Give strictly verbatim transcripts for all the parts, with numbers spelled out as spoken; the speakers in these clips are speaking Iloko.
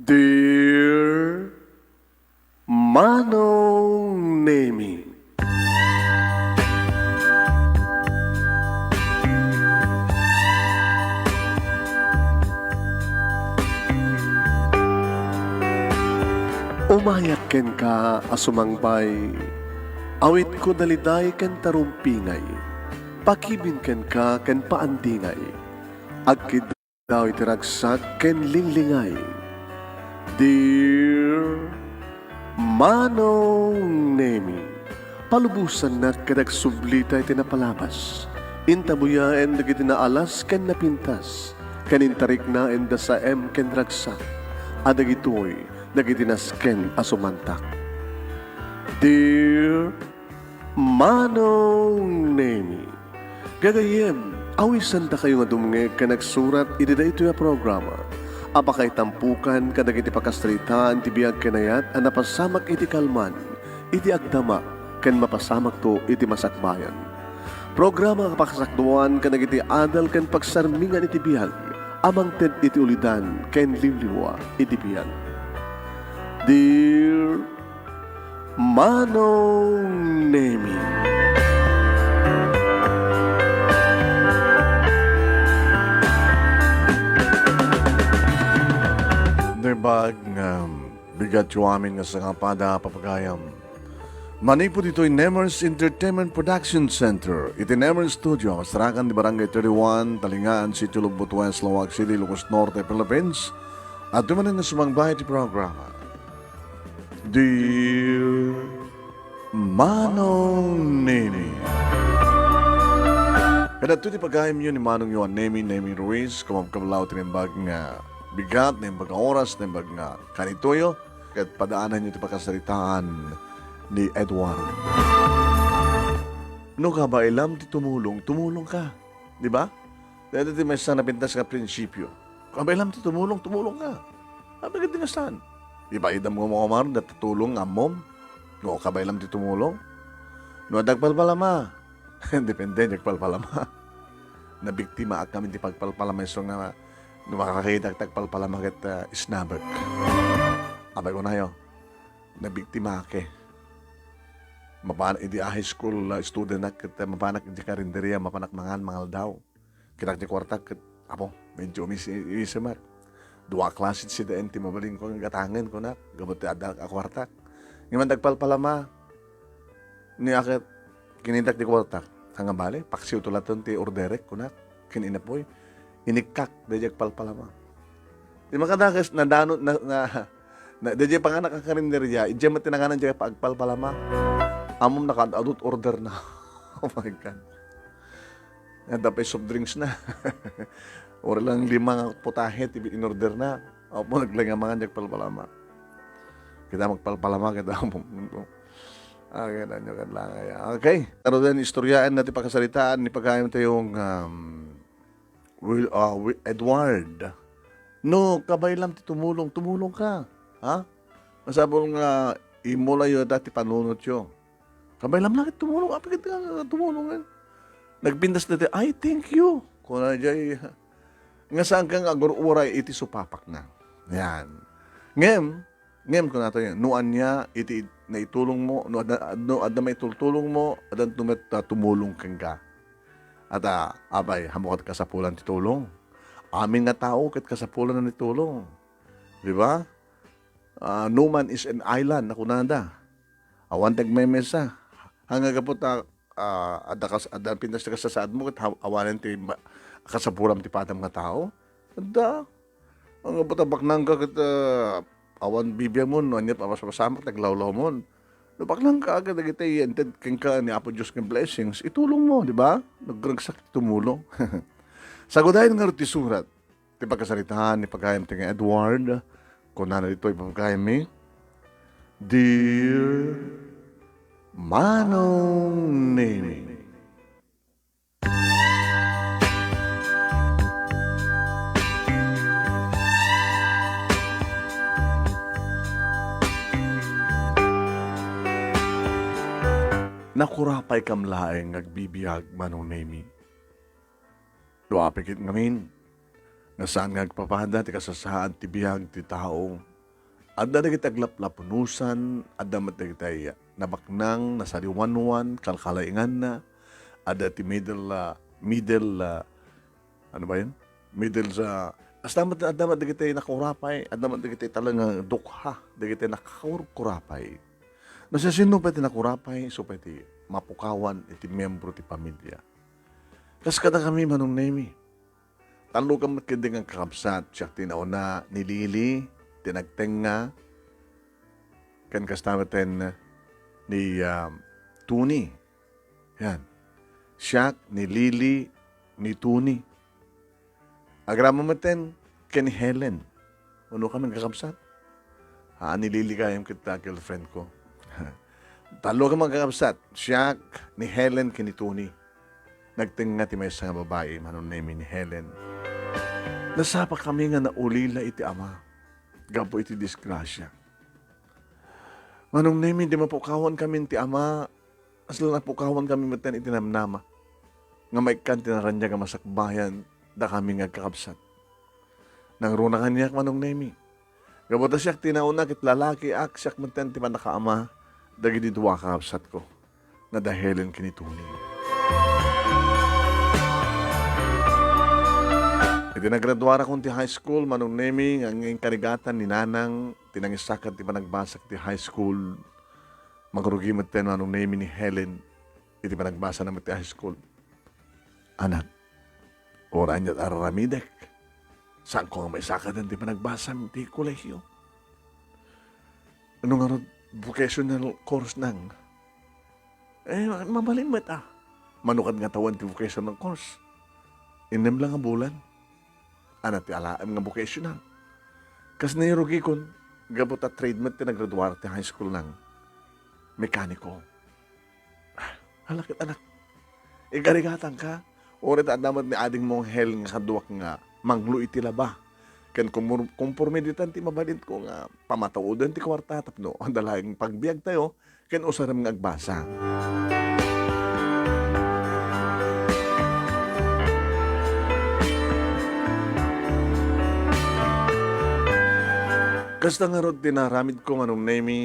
Dear Manong Nemi. Umayak kenka a sumangbay, awitko daliday ken tarumpingay, pakibin kenka ken paandingay. Agkid- daw iti ragsak ken linglingay. Dear Manong Nemi, palubosannak ket agsublita iti napalabas. Intabuyaen dagiti naalas ken napintas, ken intariknaen da saem ken ragsak, a dagitoy dagiti nasken a sumantak. Dear Manong Nemi. Gagayyem, awisandakayo nga dumngeg ken agsurat iti daytoy a programa a pakaitampukan kadagiti pakasaritaan ti biag ken ayat a napasamak iti kalman, iti agdama, ken mapasamakto iti masakbayan. Programa a pakasakduan kadagiti adal ken pagsarmingan iti biag a mangted iti ulidan ken liwliwa iti biag. Dear Manong Nemi. Naimbag nga bigatyo amin nga sangapada, papagayam. Manipud ditoy Nemers Entertainment Production Center, iti Nemers Studio, masarakan di Barangay thirty-one, Talingaan, Sitio Lubot West, Laoag City, Ilocos Norte, Philippines. Adtoy manen nga sumangbay iti programa. Dear Manong Nemi. Kadagitoy ti pagayamyo ni Manongyo a Nemi, Nemi Ruiz, kumabkablaw ti naimbag nga bigat, naimbag nga oras, naimbag nga kanitoyo, ket padaananyo ti pakasaritaan ni Edward. No kabaelam ti tumulong, tumulong ka. Di ba? Dayta ti maysa a napintas nga prinsipio. Kabaelam ti tumulong, tumulong ka. Apay ket di nga saan? Ibaydam nga umamar dayta tulong nga ammom. No, kabaelam ti tumulong. No, adda agpalpalama. Depende, di agpalpalama. Nabiktimaak ngamin ti pagpalpalama, isu nga no makakakitak ti agpalpalama ket, ah, isnabek. Apay kunayo, nabiktimaak, eh. Mapan-, idi high school, ah, student ak, ket, ah, mapanak iti karinderia, mapanak mangan, mangaldaw. Kitak ti kuartak ket, apo, medyo umis-, umisemak. Dua a klase ti sidaen ti mabalinko nga gatangen, kunak, gapu ti adda a kuartak. Ngem adda agpalpalama. Ni aket, kinitak ti kuartak. Saan nga bale, paksiw to laton ti orderek, kunak, ken inapoy. Inikkak, daydiay agpalpalama. Ti makadakes, nadano, na, na, na, daydiay panganak a karinderya, idiay met ti nanganan diay agpalpalama. Ammom, nakaad-adut order na. Oh my God. Adda pay soft drinks na. Uray lang lima nga putahe ti in-order na. Apo, naglaing a mangan diay agpalpalama. Kita magpalpalama, kita mo. Okay, na nyo kan lang kaya. Okay. Pero then, istoryaen na ti pakasaritaan ni pagayam tayong, um, Will, ah, Wi-, Edward. No, kabaelam ti tumulong, tumulong ka. Ha? Masapul nga imulayo ta ti panunotyo. Kabaelam la ket tumulong, apay ket nga tumulong, eh. Nagpintas dayta, "Ay, thank you," kuna diay. Nga saan ka nga agur-uray iti supapakna. Yan. Ngem, ngem, kuna tayo, no ania iti naitulong mo, no adda, no adda maitultulong mo, adda met, ah, tumulong kenka. At, ah, apay, ammok ket kasapulan ti tulong. Amin nga tao ket kasapulan ti tulong. Di ba? Ah, no man is an island, a kunada. Awan ti agmemesa. Haan nga gapu ta, ah, adda kas-, adda pintas ti kasasaadmo ket ha-, awanen ti ma-, kasapulam ti padam nga tao. Adda. Haan nga gapu ta baknangka ket, ah, awan bibiangmon, no ania ti papasamak ti aglawlawmon. No baknangka ket dagiti inted kenka ni Apo Dios nga blessings, itulong mo, di ba? Nagragsak ti tumulong. Sagudayen ngarud ti surat. Ti pakasaritaan ni pagayam ti nga Edward, kunana ditoy ipapagayammi, "Dear Manong Nemi." Nakurapaykam laeng nga agbibiag, Manong Nemi. No apay ket ngamin, nga saan nga agpapada ti kasasaad ti biag ti tao, Adda dagiti aglaplapunosan, adda met dagiti nabaknang, nasariwanwan, kalkalainganna, adda ti middle, ah, middle, ah, ano ba yun? Middle sa, hasta met, adda met dagiti nakurapay, adda met dagiti talaga dukha, dagiti nakurkurapay. No, siasino pay ti nakurapay, isu pay ti mapukawan iti miyembro ti pamilya. Kas kadakami, Manong Nemi, tallo kami met ketdi nga agkakabsat, siak ti nauna, ni Lily, ti nagtengnga, ken kasta met ni, ah, Tony. Yan. Siak, ni Lily, ni Tony. Agraman met ken ni Helen. Uno kami nga kakabsat. Haan ni Lily gayam ket ta girlfriend ko. Tallo kami nga kakabsat. Siak, ni Helen, ken ni Tony. Nagtengnga ti maysa nga babai, Manong Nemi, ni Helen. Nasapa kami nga naulila iti ama gapu iti disgrasya. Manong Nemi, di mapukawan kami ti ama, kasla napukawan kami metten iti namnama nga maikkan ti naraniag a masakbayan dakami nga agkakabsat. Nangruna kaniak, Manong Nemi. Gapu ta siak ti nauna ket lalakiak, siak metten ti pannakaama dagiti dua a kakabsatko nga da Helen ken ni Tony. Iti nagraduarakon ti high school, Manong Nemi, nga inkarigatan ni Nanang ti nangisakat ti panagbasak ti high school. Mangrugi metten, Manong Nemi, ni Helen iti panagbasana met ti high school. Anak, uray aniat a raramidek, saanko nga maisakaden ti panagbasam ti kolehiyo. Ano ngarud vocational course nang? Eh, mabalin met a. Mano kad nga tawen ti vocational course? Innem la nga bulan. Ania ti alaem nga vocational? Kas nairugikon, gapu ta trade met ti nagraduar ti high school nang mekaniko. Hala ket, anak, igarigatanka. Uray ta adda met ni adingmo nga Hel nga kaduak nga manglo iti laba. Ken kumur-, kumporme ditan ti mabalinko nga pamatauden ti kuarta tapno adda laeng pagbiagtayo ken usarem nga agbasa. Kasta ngarud ti naaramidko, Manong Nemi,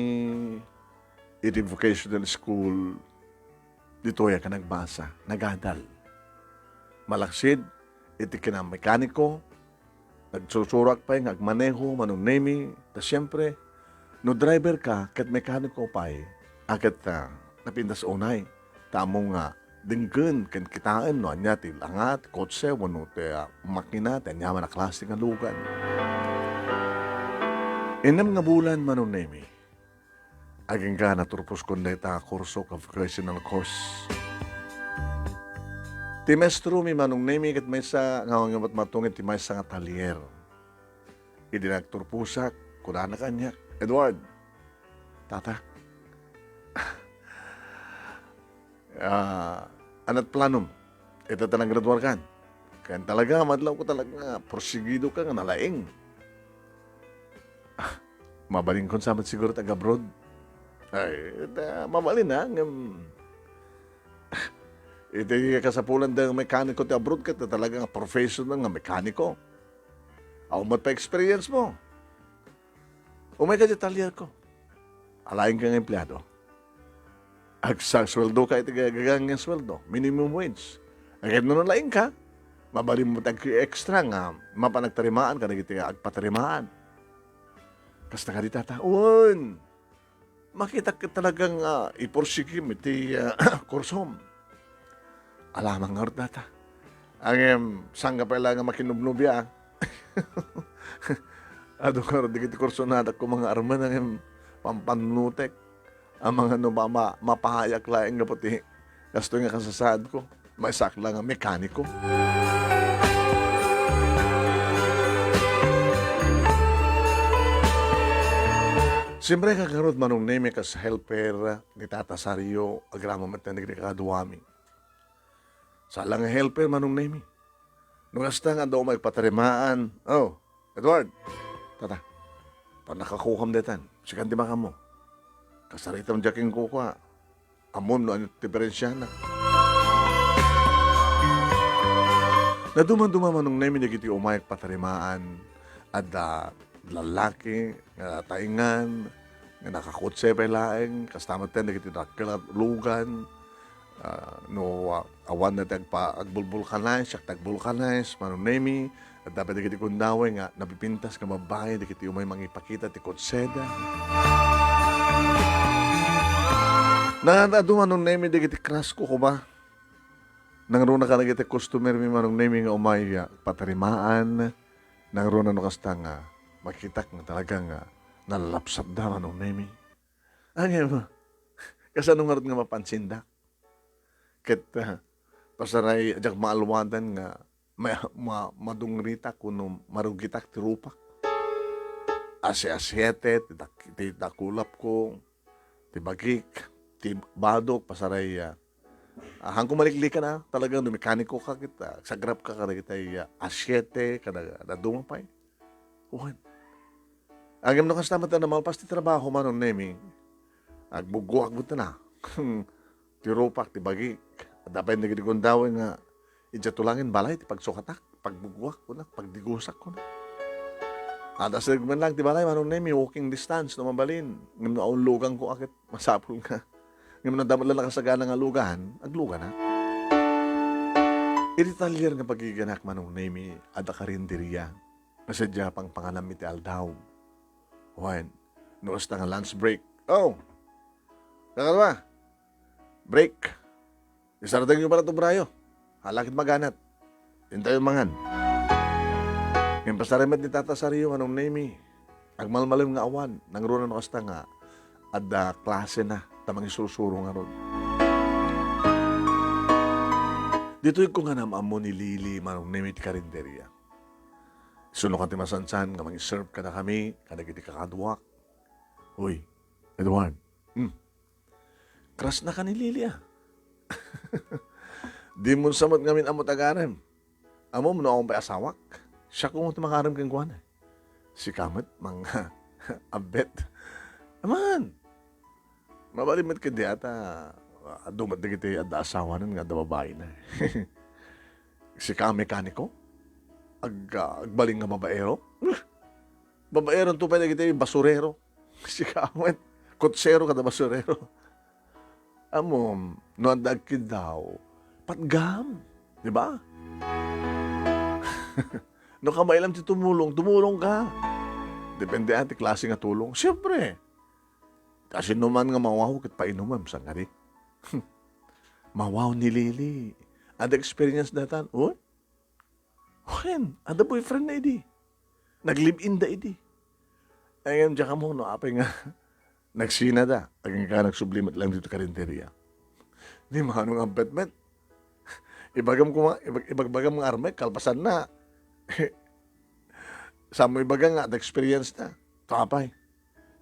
iti vocational school, ditoyak a nagbasa, nagadal. Malaksid iti kinamekaniko, nagsusuroak pay nga agmaneho, Manong Nemi, ta siempre, no driver ka ket mekaniko pay, a ket, ah, napintas unay, ta ammom nga denggen ken kitaen no ania ti langa ti kotse wenno ti, ah, makina ti aniaman a klase nga lugan. Innem nga bulan, Manong Nemi, agingga naturposkon dayta a kurso, ka vocational course. Ti maestromi, Manong Nemi, ket maysa nga awan nga matmaton iti maysa nga talyer. Idi nagturposak, kunana kaniak, "Edward, tata, ah, ania't planom? Ita ta nagraduarkan?" Ken talaga, madlawko talaga nga porsigidoka nga nalaing. Ah, mabalinkon sa met siguro ti ag-abroad. Ay, ta, mabalin, ha, ngem, iti kasapulan da nga mekaniko ti abroad ket talaga nga professional nga mekaniko. Awan met pay experience mo. Umayka iti talyerko. Alaingka nga empleado. Agsasweldoka iti gagangan nga sweldo, minimum wage. Ket no nalaingka, mabalin met ti ag-extra nga mapan agtarimaan kadagiti agpatarimaan. Kasta kadi, tata? Wen, makitak ket talaga nga ipursigim iti, ah, kursom. Alamang ngarud, tata. Ngem, sangka pay la nga makinubnubia. Adu ngarud dagiti kursonadak ko nga armen, ngem, pampannutek. Amangan no ma-, ma-, mapahayak laeng gapu ti kastoy nga kasasaadko. Maysaak la nga mekaniko. Siempre, kakarot, Manong Nemi, kas helper ni Tata Sario, agraman met dagiti kaduami. Saan la nga helper, Manong Nemi. No kasta nga adda umay agpatarimaan. Oh, Edward. Tata, pannakakukam daytan. Sikan ti makammo. Kasaritam diak ken kukua. Ammom no ania ti diferensiana. Nadumaduma, Manong Nemi, dagiti umay agpatarimaan. Adda lallaki, nga taingan, nga nakakotse pay laeng, kasta met dagiti dakkel a lugan, ah, no, ah, awan dayta agpa-, agbulbulkanize, siak ti agvulkanize, Manong Nemi, adda pay dagiti gundaway nga napipintas nga babbai, dagiti umay mangipakita ti kotseda. Naan adu, Manong Nemi, dagiti crush ko koma. Nangruna kadagiti customer mi, Manong Nemi, nga umay, ah, patarimaan. Nangruna no kasta nga makitak nga talaga nga nalapsatda, Manong Nemi. Ngem, kasano ngarud nga mapansinda? Ket, ah, pasaray, diak maalwadan nga ma-, ma-, madungritak wenno marugitak ti rupak. Asi-asiete ti dak-, ti dakulapko, ti bagik, ti badok, pasaray, ah, Ah, haanko maliklikan, ah. Talagang no mekaniko ka ket, ah, sagrap ka kadagitay, ah, asiete, kada, kada duma pay. Wen. Ngem no kasta met a namalpas ti trabaho, Manong Nemi, agbuggoak met na. Ti rupak, ti bagik. Adda pay dagiti gundaway nga idiay tulangin balay ti pagsukatak, pagbuggoak, kunak, pagdigusak, kunak. Adda sireg man lang ti balay, Manong Nemi, walking distance no mabalin. Ngem no awan luganko, a ket masapul nga Ngem no adda met la nakasagana nga lugan, agluganak. Iti talyer nga pagiganak, Manong Nemi, adda karinderia nga sadja pangpanganammi ti aldaw. Wen, no kasta nga lunch break, "Oh, kakadua, break. Isardengyo pay ti obrayo. Hala ket maganat. Intayon mangan." Ngem pasaray met ni Tata Sario, Manong Nemi, agmalmalem nga awan, nangruna no kasta nga adda klasena ta mangisursuro ngarud. Ditoy ko nga naam-ammo ni Lily, Manong Nemi, ti karinderia. Isuno kadi masansan nga mangiserve kadakami, kadagiti kakaduak. Uy, Edward. Hmm. Crush na ka ni Lily, ah. Dimo sa met ngamin ammo ti agarem. Ammom no awan pay asawak? Siak koma ti mangarem kenkuana. Sika met, Manong Abet. Aman! Mabalin met ketdi a ta, adu met dagiti adda asawanan nga adda babaina. Sika a mekaniko? Ag-, ah, agbalin nga babaero? Babaero to pay dagiti basurero. Sika met, kotsero kada basurero. Ammom, no adda agkiddaw, patgam, di ba? No kabaelam ti tumulong, tumulong ka. Depende a ti klase nga tulong. Siyempre, kasinoman nga mawaw ket painumem, sangadi. Mawaw ni Lily. Adda experience daytan, oh? Wen, adda boyfriend na idi. Nag-live-in da idi. Ay, ngem diak ammo no apay nga nagsina da. Agingga nagsubli met lang ditoy karinderia. Ni Manong Abet met. Ibagam kuma, ibag-, ibagbagam nga armek, kalpasanna. Saan mo ibaga nga, adda experience na. To apay.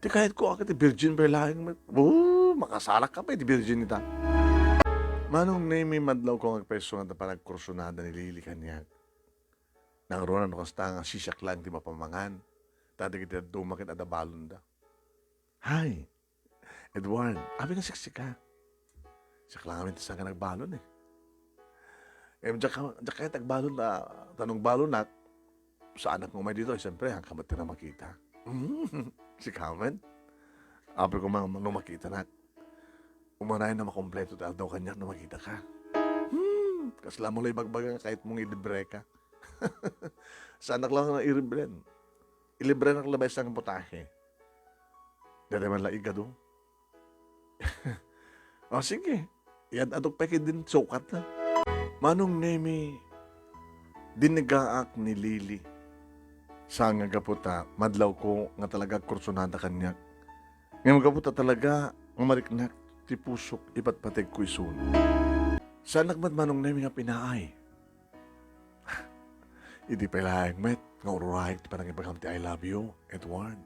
Ti kayatko, a ket ti virgin pay laeng met. Oh, makasalak ka pay ti virgin ita. Manong Nemi, madlawko nga agpayso nga adda panagkursunada ni Lily kaniak. Nangruna no kasta nga sisiak laeng ti mapamangan. Ta dagiti dadduma ket adda balonda. Hay, Edward, apay nga siksika? Siak laeng ngamin ti saan nga nagbalon, eh. Em, diak ka, diak kayat agbalon ta, ta no agbalonak, saanak nga umay ditoy, siyempre, haanka met ti makita. Sika met? Apay koma no makitanak. Umanayon a makompleto ti aldaw kaniak no makitaka. Hmm, kasla mo la ibagbaga nga kayatmo nga ilibreka. Saanak laeng nga iribren. Ilibrenak la maysa nga putahe. Dayta man la igado. O, sige. Iyad-adok pay ketdin sukat na. Manong Nemi, dinnegaak ni Lily. Saan nga gapu ta madlawko nga talaga agkursunada kaniak. Ngem gapu ta talaga nga mariknak ti pusok, ipatpategko isuna. Saanak met, Manong Nemi, nga pinaay. Idi pay laeng met nga ururayek ti panangibagam ti "I love you, Edward."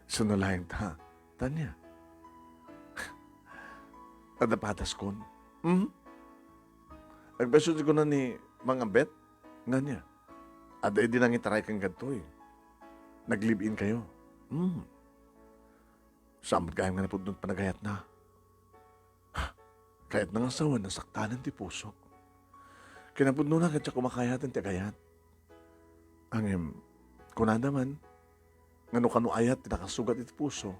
Saan laeng ta, Tanya? Adda padaskon. Hmm? Agpayso ti kuna ni Manong Abet, ngania? Adda idi nangitaray ken kadtoy. Nag-live-in kayo. Hmm. Saan met gayam nga napudno ti panagayatna? Kayatna nga sawen, nasaktanen ti pusok. Kinapudnona ket diak koma kayaten ti agayat. Ngem, kunada man, Nga no kano ayat ti nakasugat iti puso,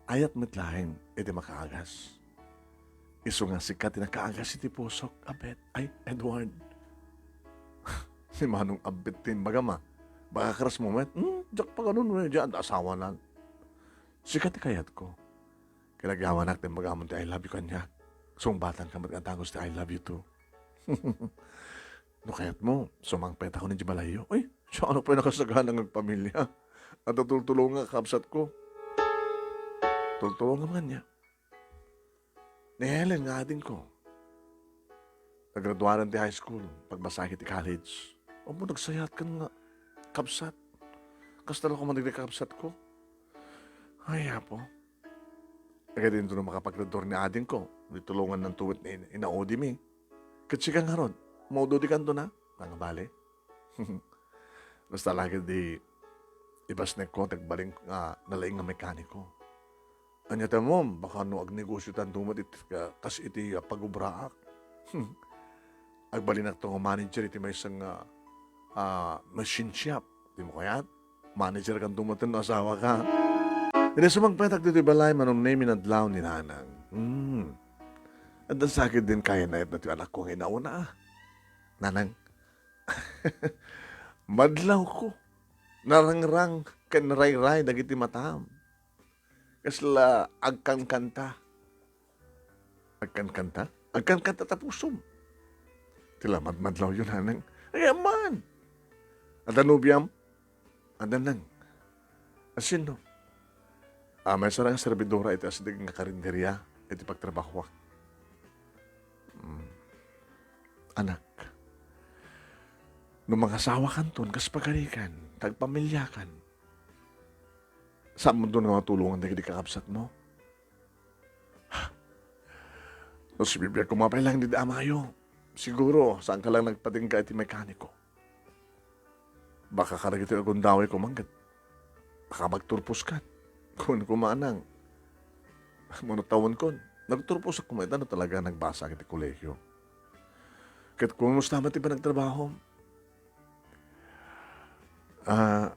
ayat met laeng iti makaagas. Isu nga sika ti nakaagas iti pusok, Abet. Ay, Edward. Ni Manong Abet ti imbagam, a. Baka karas mo met, hmm, diak pagano no, diyan, asawanan. Sika ti kayatko. Kayat gawamanak ti imbagamon ti I love you kaniak. Sungbatanka met nga dagus ti I love you too. No kayatmo, sumangpetako idiay balayyo. Uy, siak pay nakasagana nga agpamilya. Adda tultulongak a kabsatko. Tultulongam kaniak. Ni Helen nga adingko. Nagraduaran ti high school, pagbasaek iti college. Apo, nagsayaatka nga kabsat. Kasta la koma dagiti kabsatko. Ay, Apo. Agadi no makapagrador ni adingko, di tulongannanto met ni ina-, inaudimi. Ket sika ngarud, maududi kanto na? Nga bale. Basta lagi di ibasnekko, ti agbalin nga nalaing nga mekaniko. Ania ti ammom, baka no agnegosiotanto met iti, ka-, kas iti, ah, pagubraak. Agbalinakto nga manager iti maysa nga, ah, machine shop. Di mo kayat? Manager kanto met no asawaka. Idi sumangpetak ditoy balay, Manong Nemi, nadlaw ni Nanang. Hmm. Adda sakit din kaya na ti anakko nga inauna, ah. Nanang, madlawko. Narangrang ken rayray dagiti matam. Kasla agkankanta. Agkankanta? Agkankanta ta pusom. Ti la madmadlawyo, Nanang. Ay, aman! Adda nobiam? Adda, Nang. Asino? Ah, maysa nga servidora iti asideg nga karinderia iti pagtrabahoak. Hmm. Anak, no mangasawakanton kas pagarikan, ta agpamiliakan, saanmonton nga matulongan dagiti kakabsatmo? No sibibiag koma pay lang dida amayo, siguro, saanka lang nagpatingga iti mekaniko. Baka kadagitoy agundaway koma ket baka magturposkan. Kun kumanang, mano tawenkon, nagturposak koma ita no talaga nagbasaak iti kolehio. Ket kumusta met ti panagtrabahom? Ah,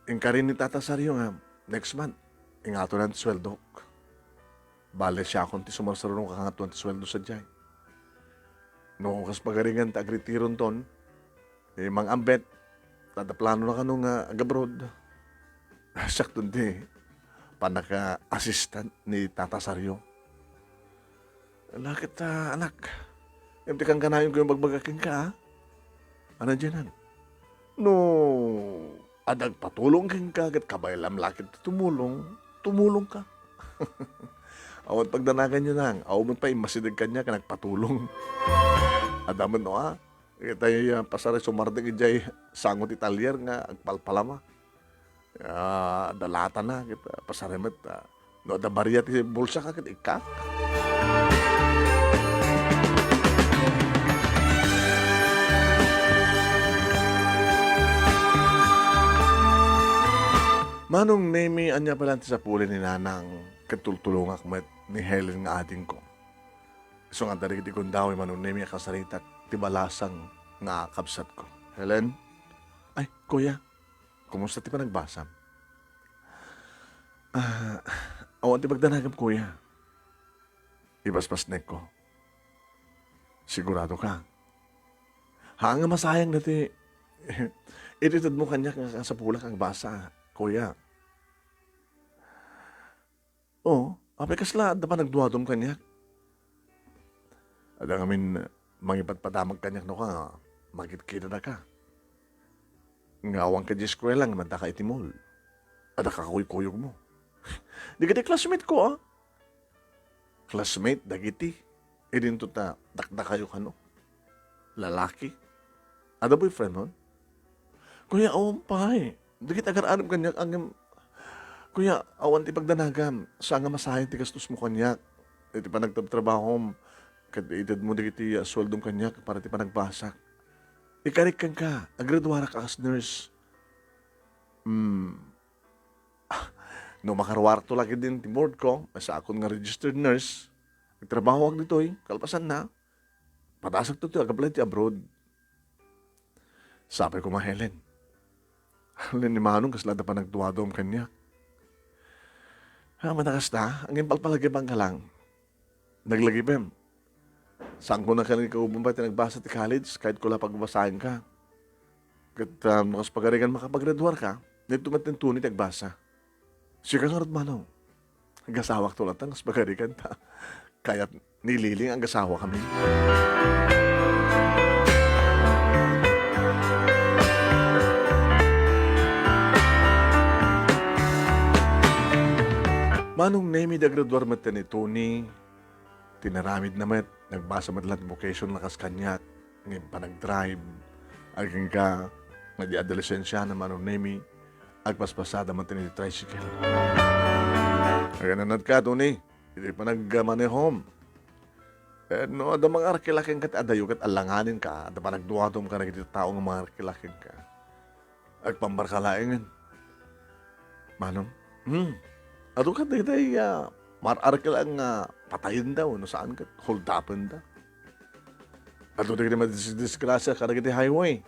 inkari ni Tata Sario nga next month, ingatonan ti sueldok. Bale, siakon ti sumarsaruno nga kangatoan ti sueldo sadiay. No kas pagarigan ti agretironton, eh, Mang Ambet, ta adda planona kano nga agabroad. Siakton ti pannaka-assistant ni Tata Sario. Ala ket, ah, anak, ngem ti kankanayon ko nga ibagbaga kenka, a? Ano diay, Nang? No adda agpatulong kenka ket kabaelam la ket ti tumulong, tumulongka. Awan pagdanaganyo, Nang. Awan met pay immasideg kaniak nga nagpatulong. Adda met no, a? Itay, ah, pasaray sumardeng idiay sango ti talyer nga agpalpalama. Ah, adda latana ket, ah, pasaray met, ah, no adda baria ti bulsaka ket ikkak. Manong Nemi, ania pay laeng ti sapuli ni Nanang ket tultulongak met ni Helen nga adingko. Isu nga adda dagiti gundaway, Manong Nemi, a kasaritak ti balasang nga kabsatko. Helen? Ay, kuya, kumusta ti panagbasam? Ah, awan ti pagdanagam, kuya. Ipaspasnekko. Sigurado ka? Haan nga masayang dati itedmo kaniak nga kasapulak agbasa, kuya. Oo, apay kasla adda panagduadum kaniak? Adda ngamin mangipadpadamag kaniak no ka nga makitkitada ka. Nga awan ka di eskuela nga madaka iti mall. Adda kakuykuyogmo. Dagiti classmate ko, a. Classmate dagiti. Idinto ta dakdakayo kano. Lalaki. Adda boyfriendmon? Kuya, awan pay. Dagiti agar-arem kaniak, ngem, kuya, awan ti pagdanagam. Saan nga masayang ti gastosmo kaniak. Iti panagtrabtrabahom, ket itedmo dagiti, ah, sueldom kaniak para ti panagbasak. Ikarik kenka, agraduarak a kas nurse. Hmm. No makaruarto la ketdin ti board ko, saakon nga registered nurse, agtrabahoak ditoy, kalpasanna, padasakto ti ag-apply ti abroad. Sapay koma, Helen. Wen ni Manong, kasla adda panagduaduam kaniak. Ah, mata kasta, agingpalpalagipka lang. Naglagipem. Saanko a kaubing pay ti nagbasa ti college, kayatko la pagbasaenka. Ket, ah, no kas pagarigan makapaggraduarka, daytoy met ni Tony ti agbasa. Sika ngarud, Manong. Agasawakto latta, kas pagarigan ta. Kayat ni Lily nga agasawakami. Manong Nemy, idi agraduar met ni Tony, ti inaramidna met, nagbasa met laeng ti vocationna kas kaniak, ngem panagdrive. Agingga, nga idi adda lisensiana, Manong Nemy, agpaspasiada met iti tricycle. Agananadka, Tony, iti panagmanehom. Eh, no adda mangarkila kenka ti adayo ket alanganinka, adda panagduaduam kadagiti tao nga mangarkila kenka. Agpambarka laengen. Manong? Hmm. Adu ket daydiay, ah, mar-arkila nga patayenda wenno saan ket holdapenda. Adu dagiti madis-, disgrasya kadagiti highway.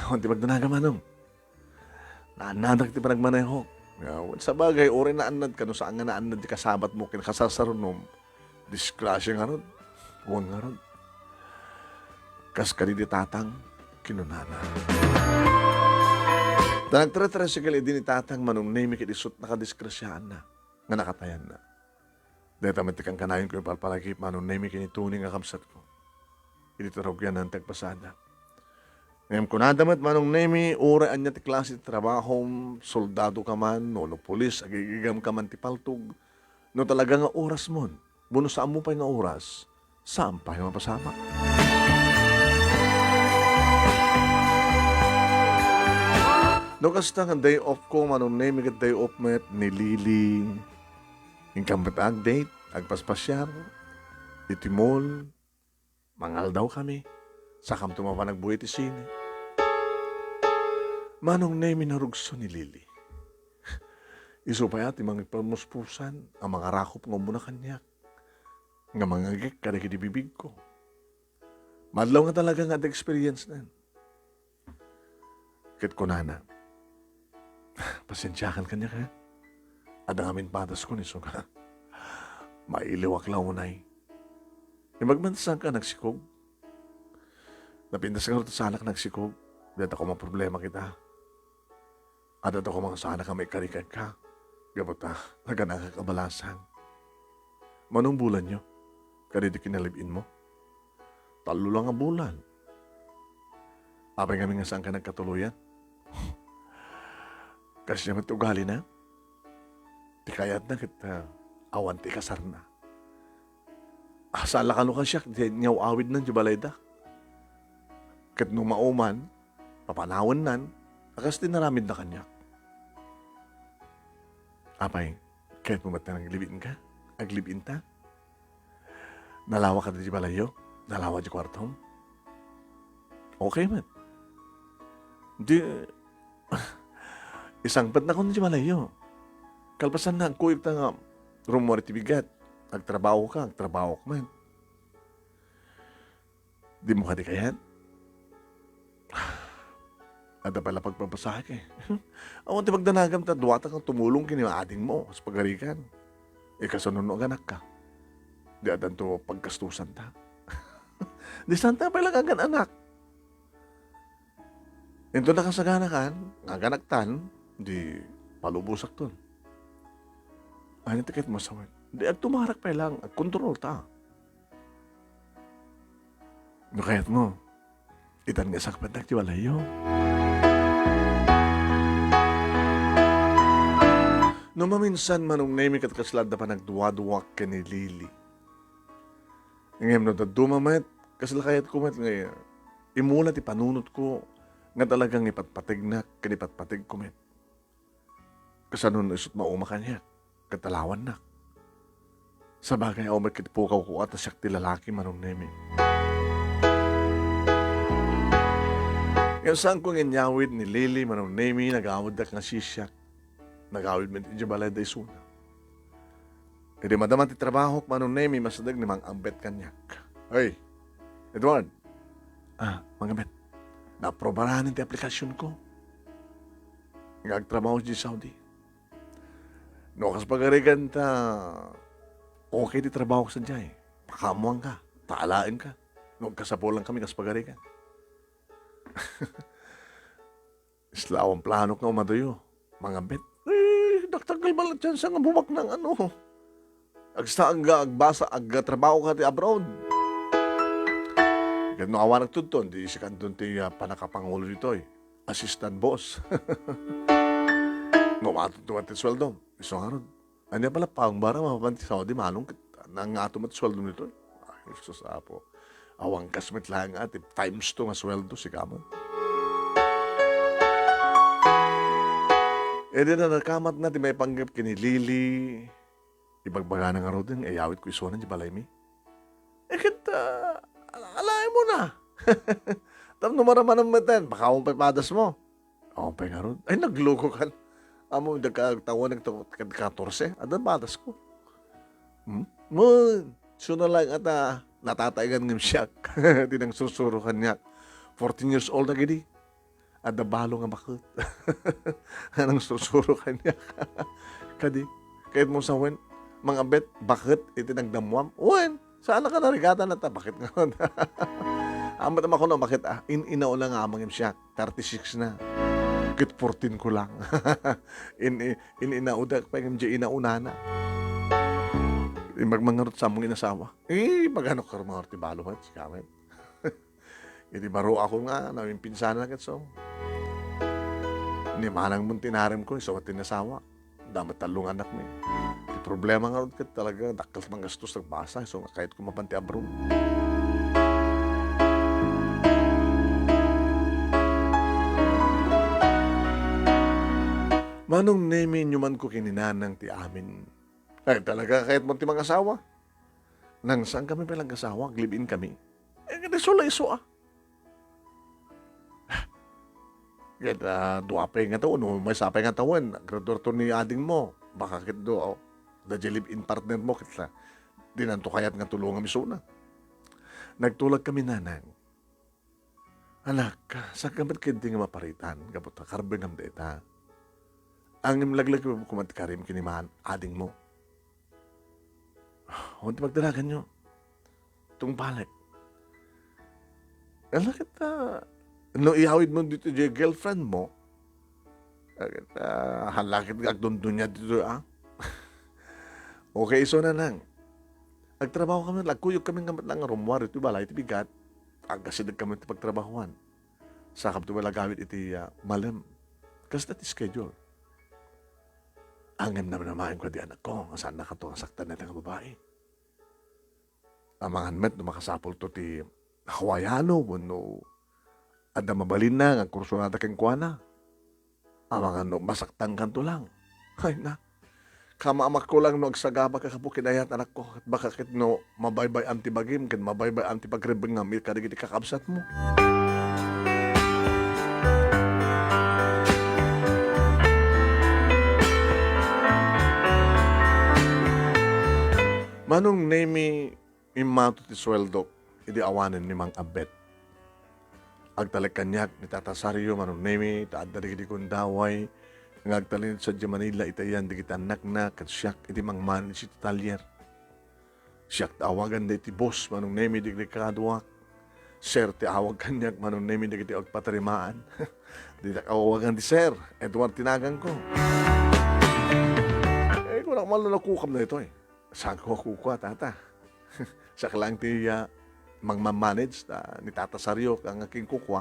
Awan ti magdanaga, Manong. Naannadak ti panagmaneho. Nga, wen, sabagay, uray naannadka, no saan nga naannad ti kasabatmo ken kasarsarunom, disgrasya ngarud, wen ngarud. Kas kadi ti tatang, kinunana. Ta nagtre-tricycle idi ni tatang, Manong Nemy, ket isut' nakadisgrasyaanna nga nakatayanna. Dayta met ti kankanayon ko ipalpalagip, Manong Nemy, ken ni Tony nga kabsatko. Idi ti rugianna ti agpasiada. Ngem kunada met, Manong Nemy, uray ania ti klase ti trabahom, soldado ka man, wenno pulis, agigigam ka man ti paltog, no talaga nga orasmon, wenno saanmo pay nga oras, saan pay mapasamak. No kasta nga day off ko, Manong Nemy, ket day off met ni Lily. Inkam met ag-date, agpaspasiar iti mall, mangaldaw kami, sakamto mapan agbuya iti sine. Manong Nemy, narugso ni Lily. Isu pay a ti mangipalmuspusan a mangarakop nga umuna kaniak, nga mangagek kadagiti bibigko. Madlaw nga talaga nga adda experience-nan. Ket kunana, "Pasensiakan kaniak, ha? Adda ngamin padaskon isu nga mailiwak la unay." Imbag man ti saanka nagsikog. Napintas ngarud ti saanak nagsikog. Di adda koma problema kita. Adda koma nga saanak a maikari kenka. Gapu ta naganaka a balasang. Mano nga bulanyo? Kadi ti kinalive-inmo? Tallo la nga bulan. Apay ngamin nga saanka nagkatuloyan? Kasdiay met ti ugalina. Ti kayatna ket, ah, awan ti ikasarna. Ah, saan la kano kasiak ti inyaw-awidna idiay balayda. Ket no mauman, papanawennan, a kas ti inaramidna kaniak. Apay, kayatmo met nga naglive-inka? Aglive-inta? Nalawa kada idiay balayyo? Nalawa idiay kuartom? Okay met. Di, isangpetnakon idiay balayyo. Kalpasanna, agkuyogta nga rummuar iti bigat. Agtrabahoka, agtrabahoak met. Dimo kadi kayat? Adda pay la pagpabasahek, eh. Awan ti pagdanagam ta duatak nga tumulong ken ni adingmo, kas pagarigan. Ikasano no aganakka? Di addanto paggastusanta. Di saanta pay la nga agan-anak. Inton nakasaganakan, nga aganaktan, di palubosakton. Ania ti kayatmo a sawen? Di agtumarak pay lang, agkontrolta. No kayatmo, itan nga isangpetnak idiay balayyo. No maminsan, Manong Nemy, ket kasla adda panagduaduaak ken ni Lily. Ngem no dadduma met, kasla kayatko met nga imula ti panunotko nga talaga nga ipatpategnak ken ipatpategko met. Kasano no isut' mauma kaniak ket alawannak? Sabagay, awan met ket pukawko a ta siak ti lalaki, Manong Nemy. Ngem saanko nga inyawid ni Lily, Manong Nemy, nagawiddak nga sisiak. Nagawid met idiay balayda isuna. Idi madama ti trabahok, Manong Nemy, masideg ni Mang Ambet kaniak. "Hey, Edward!" "Ah, Mang Ambet?" "Naaprobaranen ti aplikasionko." nga agtrabaho idiay Saudi. No kas pagarigan ta, okay ti trabaho sadiay. Pakaammoanka, ta alaenka. No agkasapulankami kas pagarigan. Isla awan planok nga umaduyo, mangabbet. Eh, dakdakkel man la tiyansa nga bumaknang ano. Agsa-, agga-, agbasa, agtrabaho ka ti abroad. Ket no awan nagtudton, di sikanton ti, ah, pannakapangulo ditoy. Assistant boss. Ngem ato ti sueldo. Isu ngarud. Ania pala, pangbara, mapan ti Saudi, manong ket nangato met sueldo ditoy. Ay, sus, Apo. Awan kas met laeng a ti times two nga sueldo, sika met. Idi na nakamatna ti maipanggep ken ni Lily, ibagbagana ngaruden nga iyawidko isuna ti balaymi. Eh, ket, ah, ala-, alaemon a. Tapno maramana metten, baka awan pay padasmo. Awan pay ngarud. Ay, naglukokan. Ammom, dagka tawen, nagta-, kad katorse, adda padasko. Hmm? Ngem, isuna laeng a ta, natataengan ngem siak. Ti nangsursuro kaniak. Fourteen years old dagidi. Adda balo nga baket. Nga nangsursuro kaniak. Kadi, kayatmo sawen, mangabbet, baket, iti nagdammoam. Wen, saan ka narigatan ta, baket nga. Ammom ta makuno, baket, ah, in-inaw na nga amangim siak. Thirty-six na. Ket fourteen ko lang. In-, in-, in-inaw da, pay ngem di inaunana. Imbag mangarud sa ammong inasawa. Eh, magano ka mangarud ti balo, ha? Sika met. Iti baro ako nga, naminpinsanan ket so. Ni manang mun tinarem ko, isu ti nasawa. Damet tallo nga anakmi. Ti problema ngarud ket talaga, dakkel ti manggastos agbasa, isu nga kayatko mapan ti abroad. Manong Nemi, inyumanko ken ni nanang ti amin. Ay, talaga, kayatmo ti mangasawa? Nang saan kami pay nag-asawa, ag-live-in kami. Eh, kadi isu la isu, ah. Ket, ah, dua pay nga tawen, no maysa pay nga tawen, graduarto ni adingmo. Baka ket do, oh, da di live-in partnermo, ket la, dinanto kayat nga tulongam isuna. Nagtulag kami, nanang. Anak, saan ka met ketdi nga maparitan, gapu ta karbengam dayta. Ngem laglagiwem koma ti karim ken ni man-, adingmo. Awan ti pagdanaganyo. Tungpalek. Ala ket, ah, no iyawidmo ditoy girlfriendmo, ah, ket, ah, hala ket agdundunia ditoy, ah. Okay, isu, nanang. Agtrabaho kami, agkuyog kami nga met lang rummuar iti balay ti bigat. Agasideg kami ti pagtrabahoan. Sakabto met la agawid iti, ah, malem. Kasta ti schedule. Ngem namnamaen ko di anakko, nga saannakato nga saktan dayta nga babai. Amangan met no makasapulto ti hawaiano wenno adda mabalinna nga agkursunada kenkuana. Amangan no masaktankanto lang. Ay na, kamamakko lang no agsagabaka gapu ken ayat anakko, ket baka ket no mabaybay-am ti bagim ken mabaybay-am ti pagrebengngam kadagiti kakabsatmo. Manong Nemi, immato ti sueldok idi awanen ni Mang Abet. Agtalek kaniak ni Tata Sario, Manong Nemi, ta adda dagiti gundaway nga agtalinaed sadiay Manila iti ayan dagiti annakna ket siak iti mangmanage iti talyer. Siak ti awaganda iti boss, Manong Nemi, dagiti kaduak. Sir ti awag kaniak, Manong Nemi, dagiti agpatarimaan. Ditak awagan ti sir, Edward ti naganko. Eh, kunak man, nakukam na ito eh. Saan ko kukua, tata? Siak lang ti, ah, mangmamanage, ta ni Tata Sario nga kinkukua.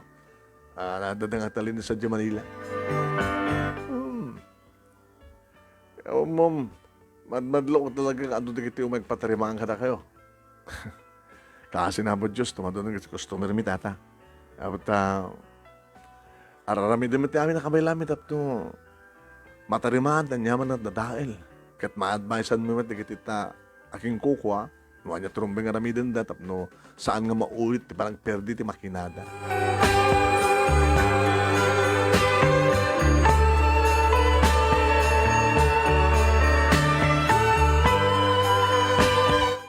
Ah, nadadangatan la sadiay Manila. Hmm. Awan, ma'am, madmadlok talaga nga adu dagiti umay agpatarimaan kadakayo. Kaasi na, Apo Dios, tumadon dagiti customer mi, tata. Apo ta, ar-aramiden met ti amin a kabaylami tapno matarimaan ti aniaman a dadael. Ket ma-advisean mi met dagiti ta a kinkukua, no ania ti rumbeng nga aramidenda tapno saan nga maulit ti panagperdi ti makinada.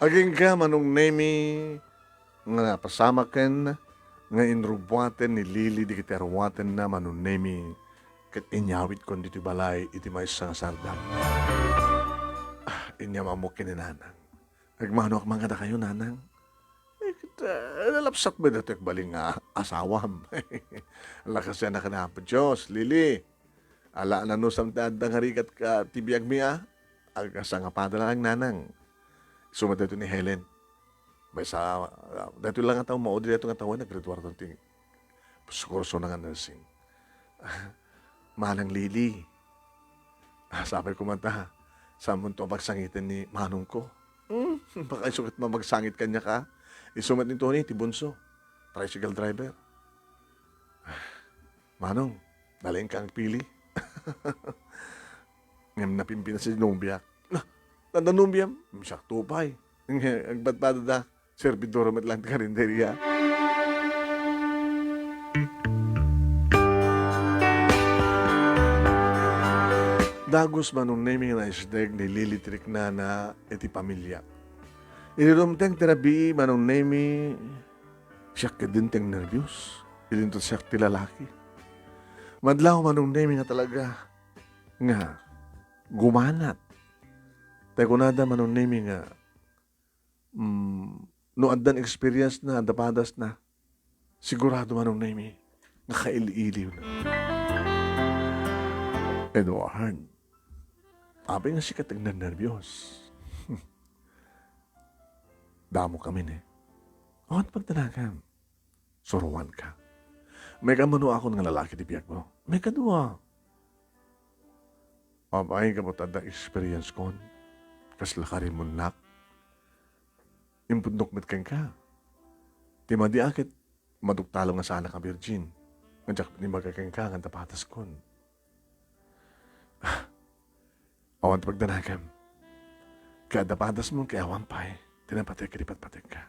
Agingga, Manong Nemi, nga napasamaken nga inrubuaten ni Lily dagiti aruatenna, Manong Nemi, ket inyawidkon ditoy balay iti maysa nga sardam. Ah, inyam-ammok ken ni Nanang. Agmanoak man kadakayo, Nanang. Eh, ket, ah, nalapsat met daytoy agbalin nga asawam. Lakasyan a ken Apo Dios, Lily. Ala, nanusam ti adda nga rigat ka ti biagmi, a? Agsangapada lang, Nanang. Isu met daytoy ni Helen. Maysa, ah, daytoy lang nga tao, maudi daytoy nga tao, naggraduar ti kurso na nga nursing. Manang Lily. Ah, sapay ko man ta, saanmonto a pagsangiten ni manongko. Hmm, baka isu ket mamagsangit kaniak, a? Isu met ni Tony, ti bunso. Tricycle driver. Manong, nalaingka agpili. Ngem napimpinasi ti nobiak. Na, adda nobiam? Siak to pay. Agpadpadada, servidor met lang ti karinderia. Dagus, Manong Nemy, nga naisdeg ni Lily ti riknana iti pamilya. Idi dumteng ti rabii, Manong Nemy, siak ketdin ti agnerbios. Idinto siak ti lalaki. Madlaw, Manong Nemy, nga talaga nga gumanat. Tay kunada, Manong Nemy, nga, mm, no addan experience na, adda padasna, sigurado, Manong Nemy, nga kaili-iliwna. Edward, apay nga sika ti agnernerbios? Damo kami, ne. Awan pagdanagam. Suroanka. Maikammano akon nga lalaki ti biagmo. Maikadua, apay, gapu ta adda experience kon, kasla karimonnak, impudnok met kenka. Ti madi a ket maduktalem nga saanak a birgin, nga diak met imbaga kenka nga adda padaskon. Awan ti pagdanagam. Ket adda padasmo ket awan pay ti napatek iti patpatekka.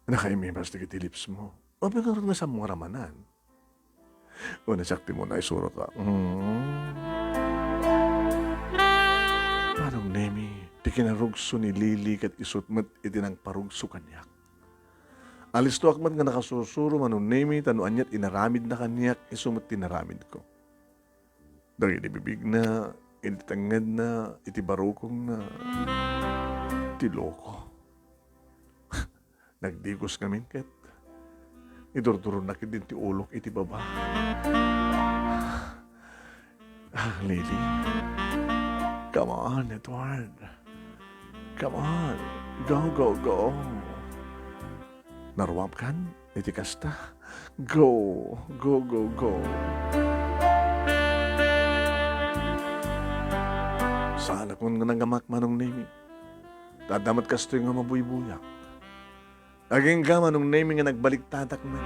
Nakaimimas dagiti lipsmo. Apay ngarud nga sammong ramanan? Wenno siak ti muna isuroka. Mm. Manong Nemy, ti kinarugso ni Lily ket isu met iti nangparugso kaniak. Alistoak met nga nakasursuro, Manong Nemy, ta no aniat inaramidna kaniak, isu met ti inaramidko. Dagiti bibigna, iti tengngedna, iti barukongna, ti loko. Nagdigos ngamin ket idurduronnak ketdin ti ulok iti baba. Ah, Lily. Come on, Edward. Come on. Go, go, go. Naruapkan iti kasta. Go, go, go, go. Saanakon nga nanggamak, Manong Nemy. Ta adda met kastoy nga mabuybuyak. Agingga, Manong Nemy, nga nagbaliktadak met.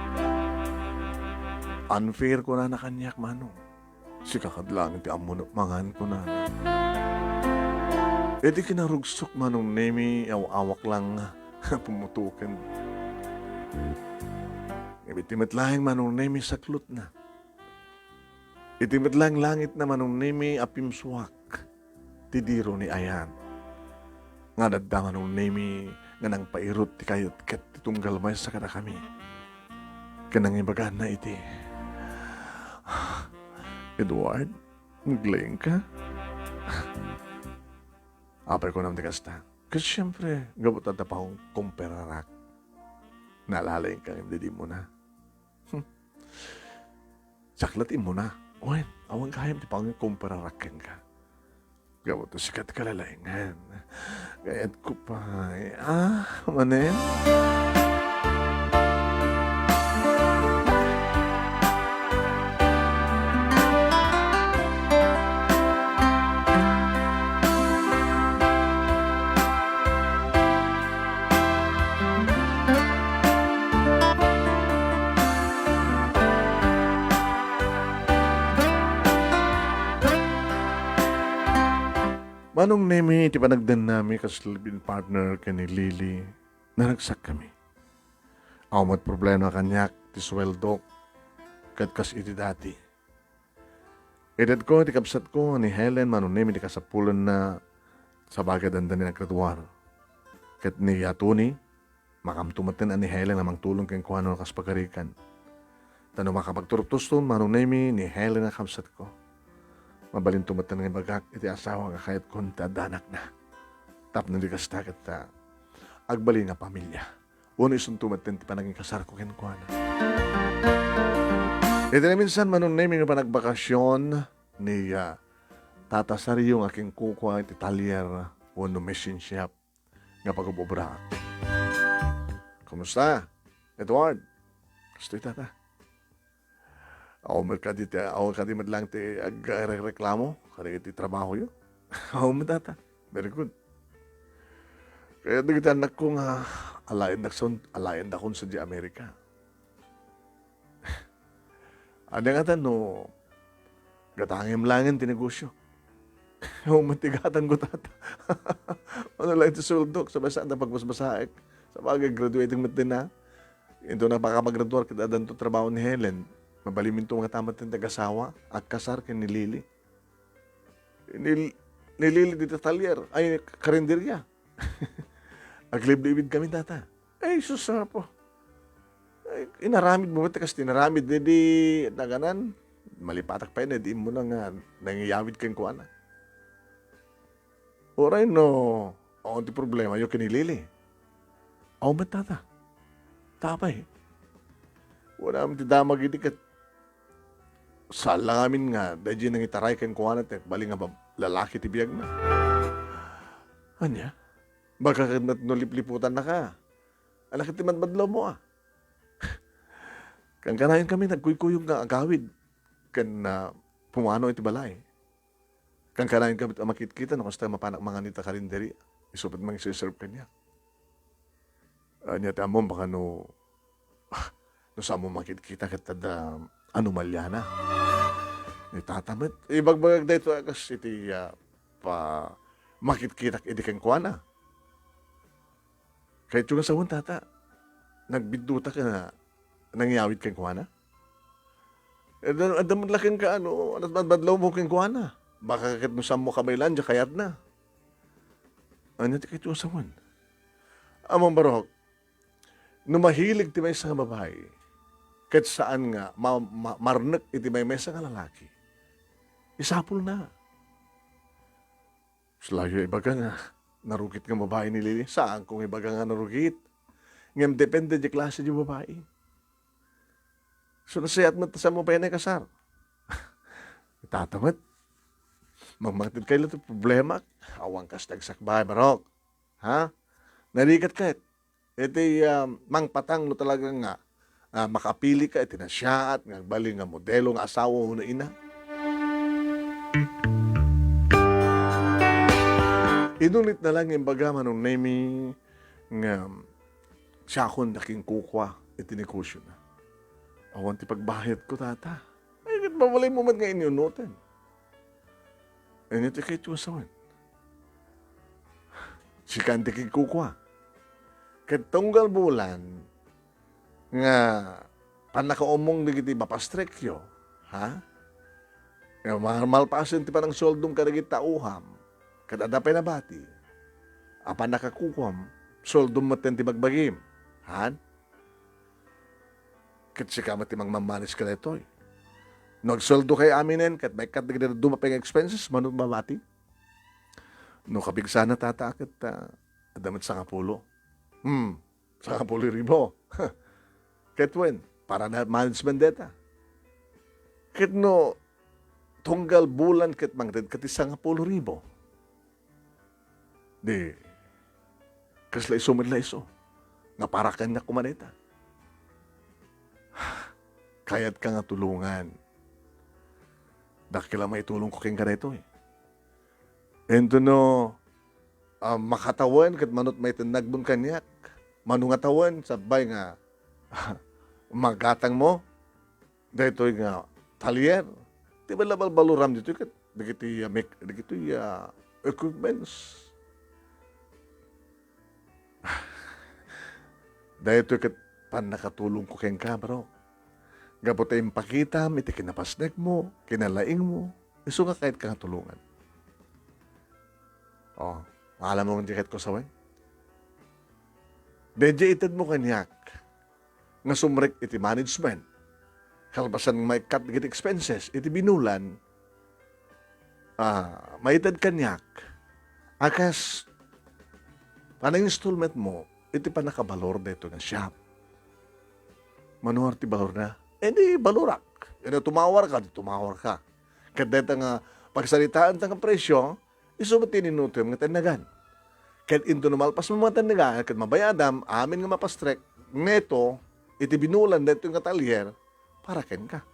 Unfair kunana kaniak, Manong. Sika kad laeng ti ammon mangan, kunana. Iti kinarugsok, Manong Nemy, aw-awak lang nga pumutoken. Ngem iti met laeng, Manong Nemy, saklotna. Iti met laeng langitna, Manong Nemy, a pimsuak ti diro ni Ayan. Nga adda, Manong Nemy, nga nangpairut ti kayatket ti tunggal maysa kadakami. Ken nangibagana iti, "Edward, naglaingka?" Apay kunam ti kasta? Ket siempre, gapu ta adda pangkumpararak. Nalalaingka ngem di immuna. Hmm. Siak la ti immuna. Wen, awan gayam ti pangkumpararak kenka. Gapu ta sika ti kalalaingan. Kayatko pay. Ah, manen? Manong Nemy, iti panagdennami kas live-in partner ken ni Lily, naragsakkami. Awan met problema kaniak ti sueldok, ket kas iti dati. Itedko iti kabsatko ni Helen, Manong Nemy, ti kasapulanna, sabagad adda ni naggraduar. Ket ni Tony, makamto metten a ni Helen a mangtulong kenkuana kas pagarigan. Ta no makapagturpos ton, Manong Nemi, ni Helen a kabsatko, mabalinto met nga ibagak iti asawa nga kayatkon ti adda anakna. Tapno di kasta ket, ah, agbalin a pamilia. Wenno isunto met ti panangikasarko kenkuana. Iti naminsan, Manong Nemi, nga panagbakasyon ni, ah, Tata Sario nga kinkukua iti talyer wenno machine shop nga pagub-obra. Kumusta, Edward? Kastoy, Tata. Awan met kadi ti, awan kadi met lang ti agrereklamo kadagiti trabahoyo? Awan met, Tata. Very good. Kayat dagiti annakko nga alaendakon, alaendakon sadiay Amerika. Ania ngata no gatangem laengen ti negosio? Awan met ti gatangko, Tata. Mano laeng ti sueldok, sabay saan ta pagbasbasaek. Sabagay, graduating met din, ha? Inton napakapagraduar ket addanto trabaho ni Helen, mabalinminto nga ta met ti agasawa, agkasar ken ni Lily. Ni, ni Lily dita talyer, ay, karinderya. Agliblibitkami, Tata. Ay, sus, Apo. Ay, inaramidmo met kas ti inaramid, di, di, naganan, malipatak pay, di immuna nga nangiyawid kenkuana. Uray no, awan ti problemayo ken ni Lily. Awan met, Tata. Apay? Wala man ti damag idi ket saan la ngamin nga daydi nangitaray kenkuana ti agbalin nga bab-, lalaki ti biagna. Ania? Baka ket met no lipliputannaka. Ania ket ti madmadlawmo, a? Kankanayon kami nagkuykuyog nga agawid ken, ah, pumano iti balay. Kankanayon kami a makitkita no kasta mapanak mangan ita karinderya. Isu met mangserserb kaniak. Ania ti ammom, baka no, no saanmo makitkita ket adda anomaliana. Ni Tata met, ibagbagak daytoy a kas iti, ah, pa-, makitkitak idi kenkuana. Kayatyo nga sawen, Tata, nagbiddutak nga nangiyawid kenkuana? Adda, adda met la kenka, ano, ano, madmadlawmo kenkuana. Baka ket no saanmo kabaelan, diay kayatna. Ania ti kayatyo nga sawen? Ammom, Barok, no mahilig ti maysa nga babai, ket saan nga ma-, ma-, marnek iti maymaysa nga lalaki, isapulna. Salayo ibaga nga narugit nga babai ni Lily. Saanko nga ibaga nga narugit. Ngem depende diay klase diay babai. So, nasayaat met ta saanmo pay a naikasar. Tata met. Mangmangted kay la ti problema. Awan kas ti agsakbay, Barok. Ha? Narigat ket iti, ah, mangpatang no talaga nga, ah, makapili ka iti nasiaat nga agbalin nga modelo nga asawa wenno ina. Inunit na lang imbaga Manong Nemi nga siakon a kinkukua iti negosiona. Awan ti pagbayadko, Tata. Ay, ket mabalinmo met nga inunoten. Ania ti kayatyo a sawen? Sika ti kinkukua. Ket tunggal bulan nga pannakaummong dagiti mapastrekyo, ha? Nga ma-, malpasen ti panangsueldom kadagiti tauam, ket adda pay nabati a pannakakukuam, sueldom metten ti bagbagim, han? Ket sika met ti mangmamanis kadaytoy. No agsueldokayo aminen ket maikkat dagiti dadduma pay nga expenses, mano mabati? No kapigsana, Tata, ket, ah, adda met sangapulo. Hmm, sangapulo ribu. Ket wen, para na management dayta. Ket no tunggal bulan ket mangted ka ti sangapulo ribu. Di, kasla isu met la isu nga para kaniak koma dayta. Kayatka nga tulongan. Dakkel a maitulongko kenka daytoy. Inton no, ah, makatawen ket mano ti maitennagmon kaniak, mano nga tawen, sabbay nga magatangmo daytoy nga talyer. Ti bala-, balbaluram ditoy ket dagiti, ah, mek-, dagitoy, ah, equipments. Daytoy ket pannakatulongko kenka, bro. Gapu ta impakitam iti kinapasnekmo, kinalaingmo, isu nga kayatka nga tulongan. Oh, alam mo man ti kayatko sawen? Daydiay itedmo kaniak nga sumrek iti management. Kalpasan nga maikkat dagiti expenses iti binulan, ah, maited kaniak a kas panang-installment-mo iti pannakabalor daytoy nga shop. Mano ti balorna? Eh, di balorak. Iti tumawarka, di tumawarka. Ket dayta nga pagsaritaanta nga presio, isu met ti inutem nga tennegan. Ket inton no malpasmo nga tennegan, ket mabayadam, amin nga mapastrek, neto, iti binulan daytoy nga talyer, para kenka.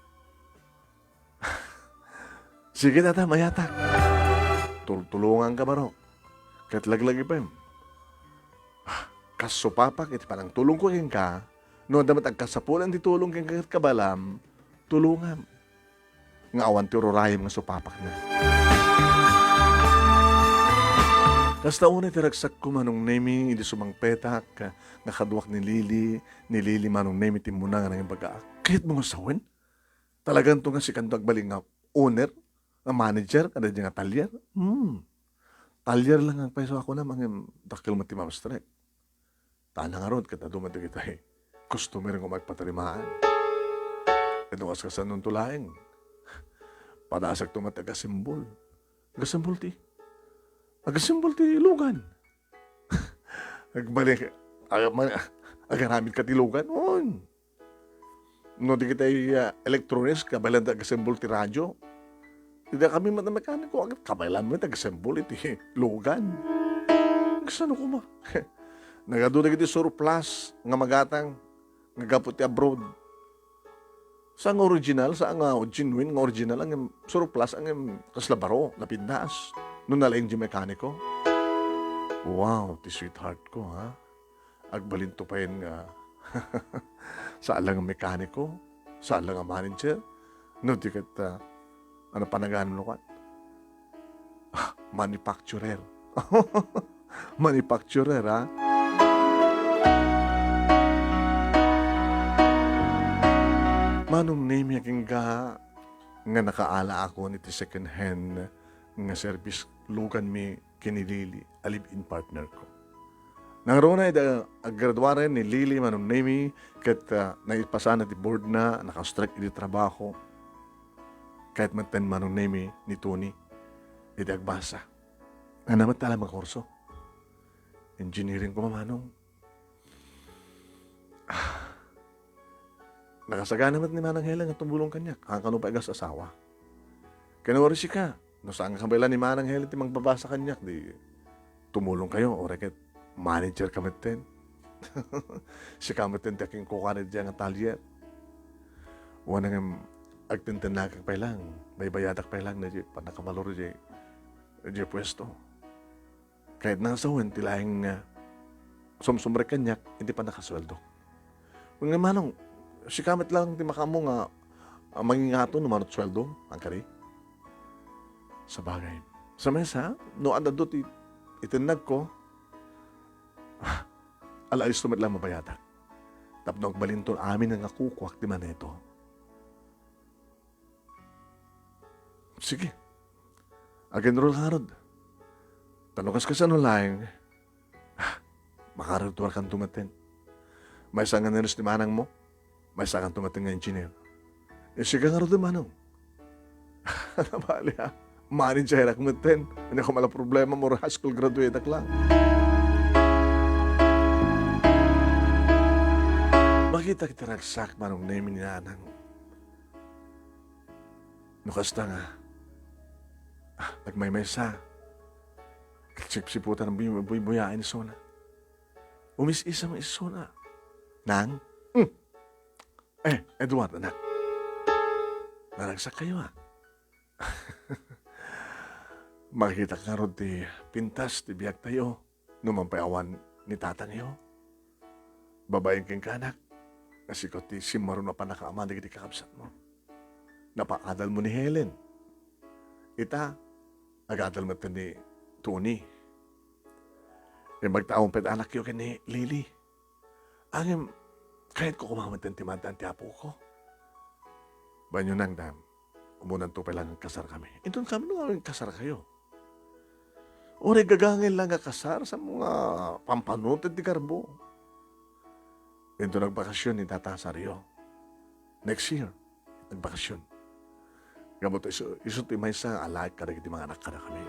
Sige, tata, mayatak. Tultulonganka, barok. Ket laglagipem. Kas supapak iti panangtulongko kenka, no adda met agkasapulan ti tulong kenka ket kabaelam, tulongam. Nga awan ti ururayem nga supapakna. Kasta unay ti ragsakko, Manong Nemi, idi sumangpetak nga kaduak ni Lily, ni Lily, Manong Nemi, timmuna nga nangibagaak. Kayatmo nga sawen? Talaganto nga sikanto agbalin nga owner, nga manager, kadaydi nga talyer? Hmm. Talyer lang nga agpayso a kunam, ngem dakkel met ti mapastrek. Tana ngarud, ket adu met dagitay customer nga agpatarimaan. Ket no kas-, kasannonto laeng, padasakto met agasimbol. Agasimbol ti, agasimbol ti lugan. Agbalik, aga-, man-, agaramid ka ti lugan? On. No, dagitay, ah, electronics, kabaelan ti agasimbol ti radio. Dida kami met a mekaniko, agad kabaelan met ti agasimbol iti lugan. Kasano koma? Nagadu dagiti surplus nga magatang nga gapu ti abroad. Saan nga original, saan nga genuine nga original, ngem surplus, ngem kasla baro, napindas. No nalaing di mekaniko. Wow, ti sweetheart ko, ha? Agbalinto payen nga saan la nga mekaniko, saan la nga manager, no di ket, ah, ano panaganmo no kan? Ah, manufacturer. Manufacturer, ha? Manong Nemi, agingga nga nakaalaakon iti second hand nga service luganmi ken ni Lily a live-in partner ko. Nangruna idi aggraduaren ni Lily, Manong Nemi, ket, ah, naipasana ti board na, nakastrek iti trabaho. Kayat metten, Manong Nemi, ni Tony idi agbasa. Ania met ti alam nga kurso? Engineering koma, Manong. Ah. Nakasagana met ni Manang Helen nga tumulong kaniak, haan kano pay agas-asawa. Ken no sika, no saan nga kabaelan ni Manang Helen ti mangbabasa kaniak, di tumulong kayo, uray ket manager ka metten. Sika metten ti akingkukan iti nga talyer. Wen ngem, agtintennakak pay lang, baybayadak pay lang, na di pannakabalor di, di puesto. Kayatna nga sawen ti laeng, ah, sumsumrek kaniak iti pannakasueldo. Wen nga, Manong, sika met lang ti makaammo nga, ah, mangingato no mano ti sueldo, agkari? Sabagay. Sa mesa, no ad-adu ti itennagko, ah, ala-alisto met lang mabayadak. Tapno agbalinton amin nga kukuak ti maneto. Sige. Ag-enroll ngarud. Ta no kaskasano laeng, ah, makagraduarkanto metten. Maysa nga nurse ni manangmo, maysakanto metten nga engineer. Eh, sika ngarud, Manong. Nabali, ha? Managerak metten. Ania koma la problema, mura high school graduate-ak lang. Makita ti ragsak, Manong Nemi, ni nanang. No kasta nga, ah, nagmaymaysa. Sipsiputan ang buy-, buybuyaen isuna. Umis-isa nga isuna. Nang? Hmm. Eh, Edward, anak. Naragsak kayo, ah. Makita ka ngarud ti pintas ti biag tayo. No man pay awan ni tatangyo, babaen kenka, anak, nga sika ti simmaron a pannakaama dagiti kakabsatmo. Napaadalmo ni Helen. Ita, agadal met ni Tony. Imbag ta awan pay anakyo ken ni Lily. Ngem, kayatko koma metten ti maaddaan ti apoko. Banyo nang dam, umunanto pay lang kasar kami. Inton kami no kasar kayo. Uray gagangay lang nga kasar, sa mga pampanuted ti garbo. Inton nagbakasyon ni Tata Sario. Next year. agbakasyon. Gapu ta isu, isu ti maysa nga alaek kadagiti manganak kadakami.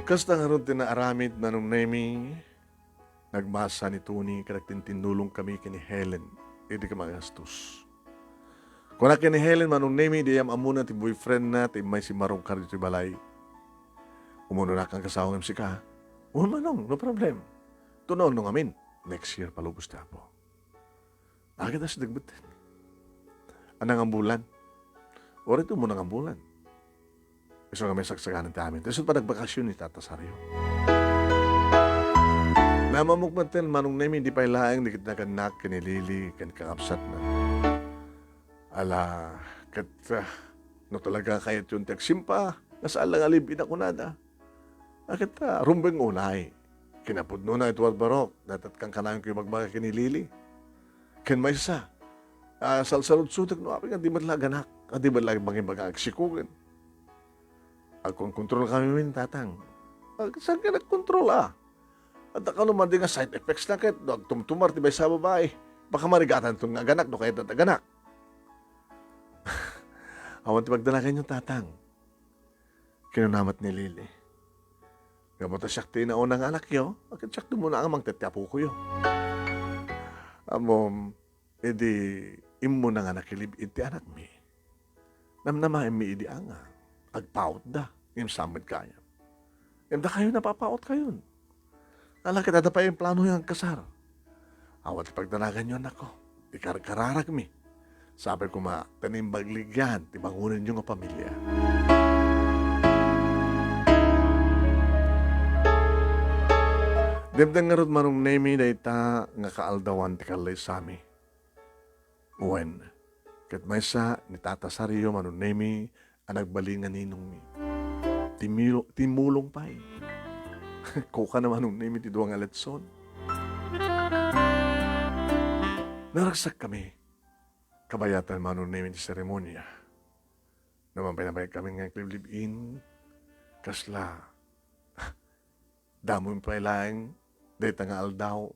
Kasta ngarud ti naaramid, Manong Nemy, nagmasa ni Tony ket agtintinnulongkami ken ni Helen iti kamagastos. Kuna ken ni Helen, Manong Nemy, idi am-ammona ti boyfriendna ti immay simmarungkar ditoy balay. Umunonak nga agkasawa ngem sika. O, Manong, no problem. Tunaon no ngamin. Next year, palubos ti Apo. Agid a sideg metten. Ania nga bulan? Uray iti umuna nga bulan. Isu nga masagsaganan ti amin. Isu pay nagbakasyon ni Tata Sario. Naammok metten, Manong Nemy, di pay laeng dagiti nagannak ken ni Lily ken kakabsatna. Ala, ket, ah, no talaga kayatyon ti agsimpa, nga saan la nga live-in a kunada. Ket, ah, rumbeng unay. Kinapudnona iti barbarok, dayta ti kankanayon ko ibagbaga ken ni Lily. Ken maysa, ah, salsaludsutek no apay nga di met la aganak, a di met la mangibaga agsikogen. Agkonkontrol kami min, Tatang. Ag-, saan ka nagkontrol, ah? Adda kano man di nga side effects na ket no agtumtumar ti maysa a babai, baka marigatanton nga aganak no kayatna ti aganak. Awan ti pagdanaganyo, Tatang. Kinuna met ni Lily. Gapu ta siak ti nauna nga anakyo, ket siak ti umuna nga mangted ti apokoyo. Ammom, idi immuna nga nakilive-in ti anakmi, namnamaenmi idi anga, agpautda, ngem saan met gayam. Ngem dakayo, napapautkayon. Ala, ket adda pay implanoyo nga agkasar. Awan ti pagdanaganyo, anakko. Ikarkararagmi. Sapay koma ta naimbag ligen ti bangonenyo nga pamilia. Dimteng ngarud, Manong Nemy, dayta nga kaaldawan ti kallaysami. Wen, ket maysa ni Tata Sario, Manong Nemy, a nagbalin nga ninongmi. Ti milo-, ti mulong pay. Kukana, Manong Nemy, ti dua nga letson. Naragsakmi. Kabayatan, Manong Nemy, ti seremonia. Naman pay nabayagkami nga aglive-in, kasla damo pay laeng dayta nga aldaw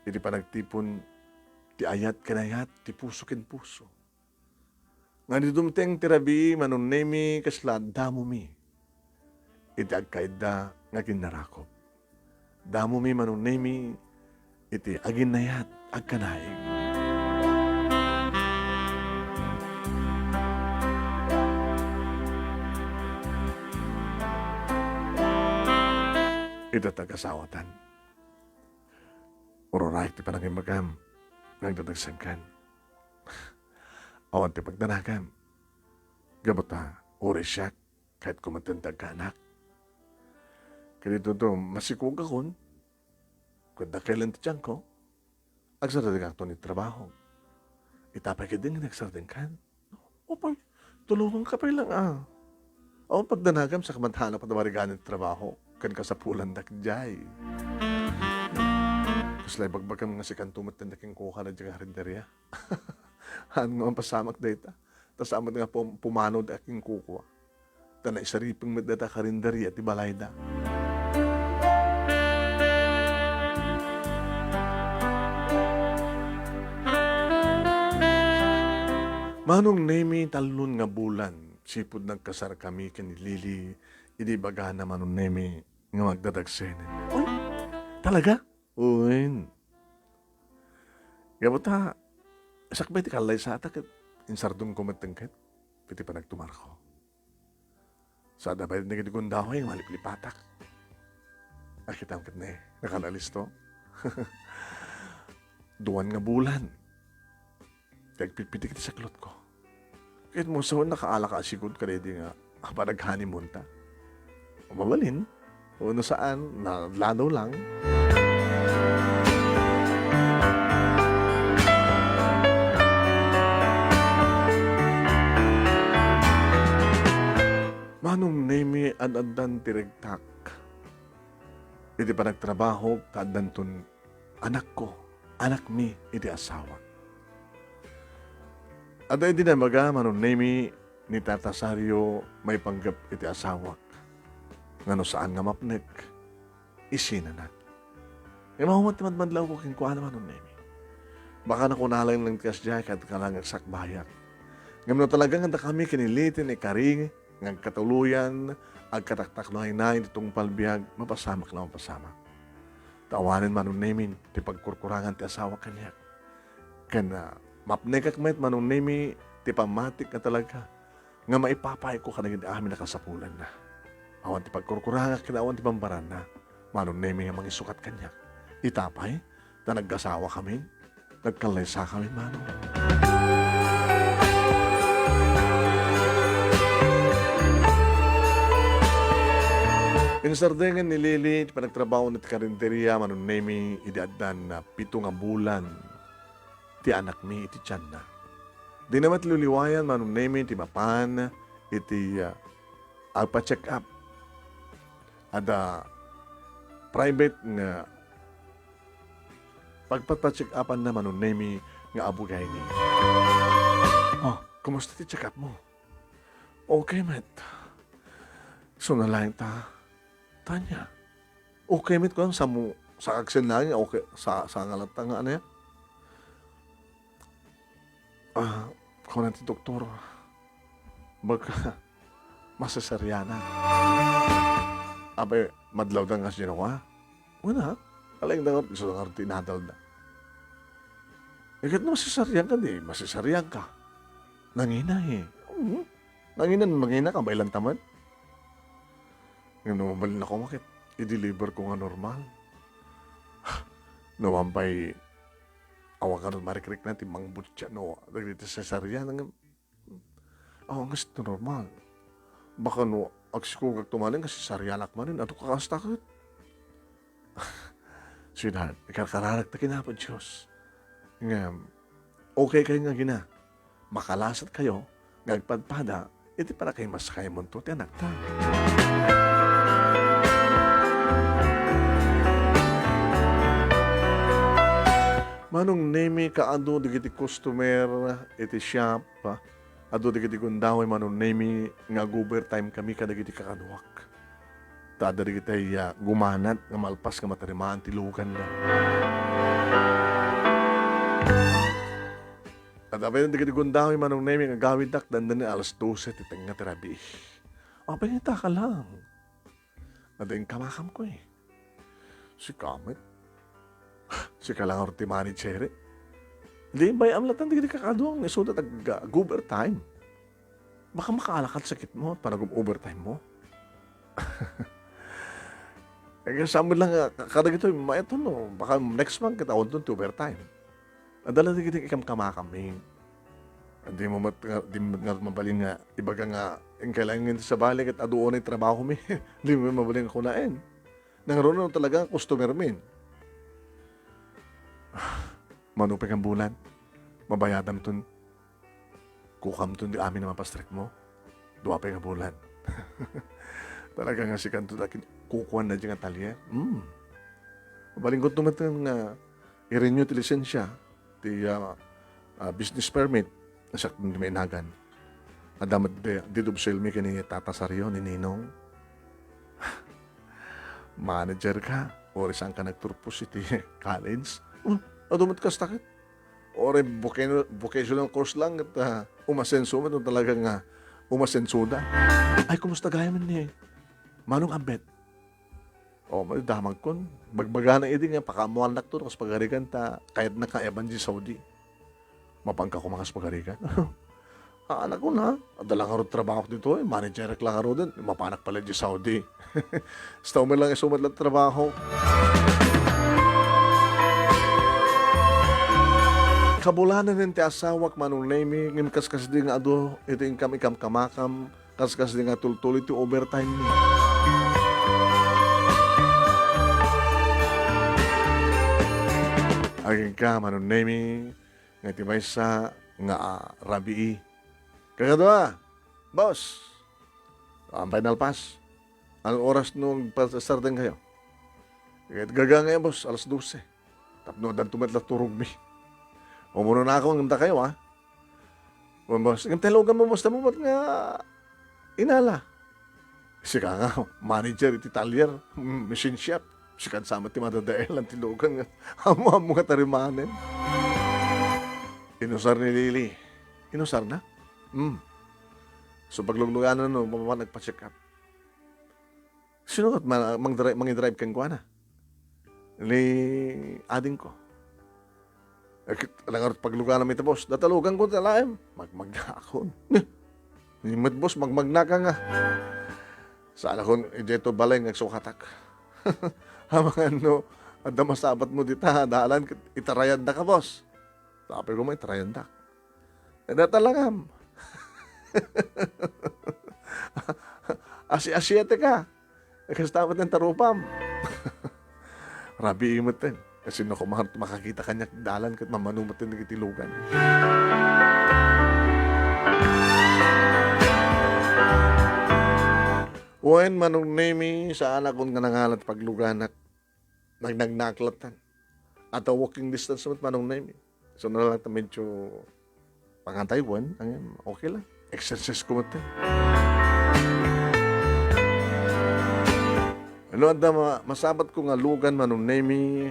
iti panagtipon ti ayat ken ayat, ti puso ken puso. Nga idi dumteng ti rabii, Manong Nemy, kasla damomi iti agkaidda nga aginnarakop. Damomi, Manong Nemy, iti aginnayat agkanaig. Ita ti agasawatan. Ururaek ti panangimbagam nga agdadagsenkan. Awan ti pagdanagam. Gapu ta, uray siak, kayatko metten ti agkaanak. Ket ditoy masikogakon, ket dakelen ti tianko, agsardengakto ni trabaho. Ita pay ketdi nga agsardengkan. Apay, tulonganka pay lang, a. Awan pagdanagam, saan ka man ti mariganan ti trabaho, ken kasapulandak diay. Kasla ibagbagam nga sikanto metten ti kenkuana diay karinderia. Haan nga mapasamak dayta. Ta saan met nga pum-, pumanaw ti kenkuana. Ta naisaripeng met dayta karinderia ti balayda. Manong Nemy, tallo nga bulan, sipud nagkasarkami ken ni Lily, idi ibagana, Manong Nemy, nga magdadagsenen. Oy, talaga? Wen. Gapu ta, sakbay ti kallaysata ket insardengko metten ket iti panagtumarko. Saan a pay dagiti gundaway nga maliplipatak. Akitam ket ne, nakalisto. Duan nga bulan. Ti agpitpitik ti saklotko. Ket mo, saan nakaalaka a sigud kadaydi nga panag-honeymoon ta? Mabalin, wenno saan, nadladaw lang. Manong Nemy, ad-addan ti regtak. Iti panagtrabahok, ta addanton anakko, anakmi iti asawak. Adda idi naibaga, Manong Nemy, ni Tata Sario maipanggep iti asawak nga no saan nga mapnek, isinanak. Imaw met ti madmadlawko kenkuana, Manong Nemi. Baka nakunalayo lang ti kasdiay ket ka lang agsakbayak. Ngem no talaga nga dakami kiniliten ikari nga agkatuloyan, agkataktaknaynay ti tungpal biag, mapasamak la mapasamak. Ta awanen, Manong Nemi, ti pagkurkurangan ti asawak kaniak. Ken, ah, mapnekak met, Manong Nemi, ti pammatik nga talaga nga maipapayko kadagiti amin a kasapulanna. Awan ti pagkurkurangak ken awan ti bambaranna, Manong Nemi, nga mangisukat kaniak. Ita pay, ta nagkasawakamin, nagkallaysakamin, Manong. Insardengen ni Lily ti panagtrabaho na ti karinderia, Manong Nemi, idi addan pito nga bulan ti anakmi iti tianna. Dina met liwliwayan, Manong Nemi, ti mapan iti, ah, agpa-check up. Adda private nga pagpapa-check upanna, Manong Nemi, nga abugayni. Oh, kumusta ti check up mo? Okay met. Suna laeng ta. Tanya. Okay met, kuan, sa mo, sa aksen laeng, okay, sa, sa nga latta nga, ano yan? Ah, kuna ti doktor, baka maseseriana. Apay, madlawda nga sino ka? Una, alaing dangar, isu dangar ti inadalda. Iket no maseserian ka, di, maseserian ka. Nangina, eh. Mhm. Nangina, mangina ka, bailanta man. Ngem no mabalin ako, maket, i-deliver ko nga normal. No, mampay, awan ka no marikrikna ti mangbutya, no, dagiti cesarean, ngem, awan nga sito normal. Baka no, agsikogak tumanen, nga cesarianak manen, adu ka kasta ket. Sweetheart, ikarkararagta ken Apo Dios. Ngem, okay kayo nga gina, makalasat kayo nga agpadpada iti panakaimaskaymonto ti anakta. Manong Nemi, kaadu dagiti customer iti shop, adu dagiti gundaway, Manong Nemi, nga ag-overtime kami kadagiti kakaduak. Ta adda dagiti, ah, gumanat nga malpas nga matarimaan ti luganda. Adda pay dagiti gundaway, Manong Nemi, nga agawiddak dandani alas dose ti tengnga ti rabii. Apay nga ita ka lang? Adda inkamakamko, eh. Sika met. Sika lang ngarud ti manager, eh. Di, bay-am latta dagiti kakaduak nga isuda ag-, ag-overtime. Baka makaalakad sakit mo, panag-overtime mo. Eh, saan mo lang, ah, ka-, kadagitoy, maeto, no? Baka next month, ket awanton ti overtime. Adda la dagiti ikamkamakami. Di mo met nga, di mo met nga mabalin nga ibaga nga, "Inkay laeng iti sabali ket adu unay trabahomi." Di mo mabalin nga kunaen. Nangruna no talaga nga customer min. Mano pay nga bulan, mabayadamton. Kukamton di amin a mapastrek mo. Dua pay nga bulan. Talaga nga sikanto da kin-, kukuan na di nga talyer. Hmm. Mabalin ko tumet nga i-renew ti lisensya, ti, ah, ah, business permit, sakto di mainagan. Adda met di, di dubselmi ken ni Tata Sario, ni Ninong. Manager ka, uray saan ka nagturpos iti college? Hmm, adu met kasta ket. Uray voca-, vocational course lang ket, ah, umasenso met no talaga nga umasensoda. Ay, kumusta gayam ni Manong Ambet? O, damagkon. Bagbagana idi nga pakaammoannakto kas pagarigan ta kayatna kaayaban di Saudi. Mapanka koma kas pagarigan. Ah, anak ko na. Adda lang ngarud trabahok ditoy. Manager lang ngaruden. Mapanak pala di Saudi. Basta umay lang isu met la trabaho. Kabulanen ti asawak, Manong Nemi, ngem kaskasdi nga adu iti inkam-ikamkamakam, kaskasdi nga tultuloy ti overtime mi. Agingga, Manong Nemi, nga iti maysa nga, ah, rabii. Kakadua, boss. Ampay nalpas. Anong oras no agpasardeng kayo? Ket gaga nga, boss, alas dose. Tapno addanto met la turogmi. Umunonakon ngem dakayo, ah. Wen, boss, ngem ta ilugan mo, boss, ta mo met nga inala. Sika nga, manager iti talyer, machine shop. Sika sa met ti madadaelan ti lugan nga ammo-ammo nga tarimanen. Inusar ni Lily. Inusarna? Hmm. So, paglugluganan no, mapan nagpa-check up. Sino ket ma-, mangdri-, mangidrive kenkuana? Ni adingko. Eh, ket alangar pagluganam iti boss. Datalugan ko ti alaem. Magmagna akon. Ni met boss, magmagna ka nga. Salakon, idiay to balay nga agsukatak. Amangan no, adda masabat mo dita, dalan ket itarayanda ka, boss. Sabi ko, "May tarayanda." Eh, data langam. Asi-asiate ka. Eh, kasta met ng tarupam. Rabii met ten. Kasi no, kung makakita kaniak dalan, ket mamano met ten dagiti lugan. Wen, Manong Nemi, saan akon nga nangalat pagluganak. Nagnagnak latta. At a walking distance met, Manong Nemi. So, na lang ta medyo pangantay, wen, ang, okay lang. Exercise ko met. Ano, adda ma-, masabat ko nga lugan, Manong Nemi,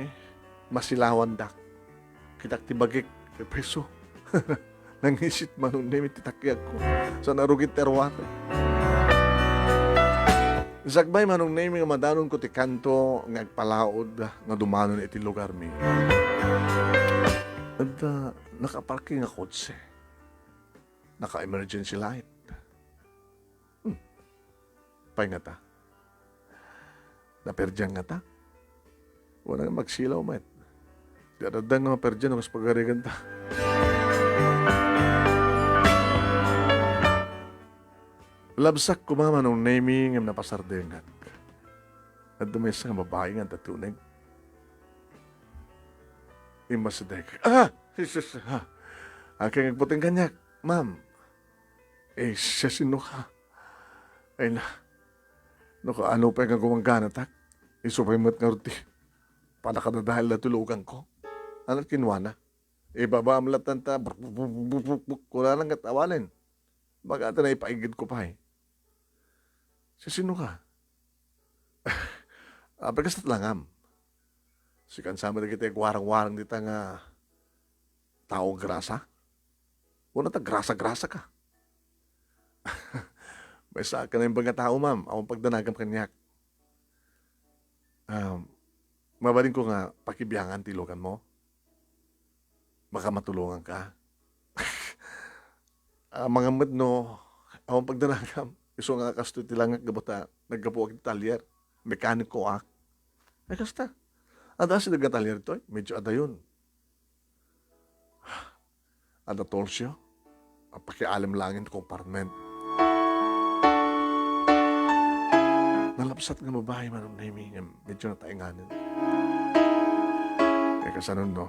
masilawandak. Kitak ti bagik, ti preso. Nangisit, Manong Nemi, ti takiagko. Sa narugit ti arwata. Sakbay, Manong Nemi, nga madanonko ti kanto nga agpalaod nga dumanon iti lugarmi. Adda nakaparking a kotse. Naka-emergency light. Hmm. Pay ngata? Naperdian ngata? Wala nga magsilaw met. Di adda nga maperdian no kas pagarigan ta. Labsak koma, Manong Nemi, ngem napasardengak. Adda maysa nga babai nga adda ti uneg. Immasideg. Ah! Jesus, ha? Akin nga agputing kaniak, ma'am. Eh, siya sino ka? Ay na, no, kaano pay nga gumangganatak? Isu pay met ngarud ti pannakadadael na tulugan ko. Ano kinwana? Ibabaam latta ta, buk, buk, buk, buk, buk, buk, wala lang kat awalen. Baga ata naipaigid ko pay. Siya sino ka? Apay kastat langam. Sikan sa met dagiti agwarang-warang dita nga tao grasa? Wala ta grasa-grasa ka. Maysa ka na imbag nga tao, ma'am. Awan pagdanagam kaniak. Um, mabalin ko nga pakibiangan ti ilogan mo? Baka matulungan ka. Ah, mangammet no, awan pagdanagam. Isu nga kastoy ti langak gapu ta naggapuak iti talyer. Mekaniko ak. Ay, kasta. Adda asideg nga talyer toy. Medyo adayon. Adda tolsyo. Pakialem laeng ti compartment. Nalabsat nga babai, Manong Nemi, nga medyo nataenganen. Eh, kasano no?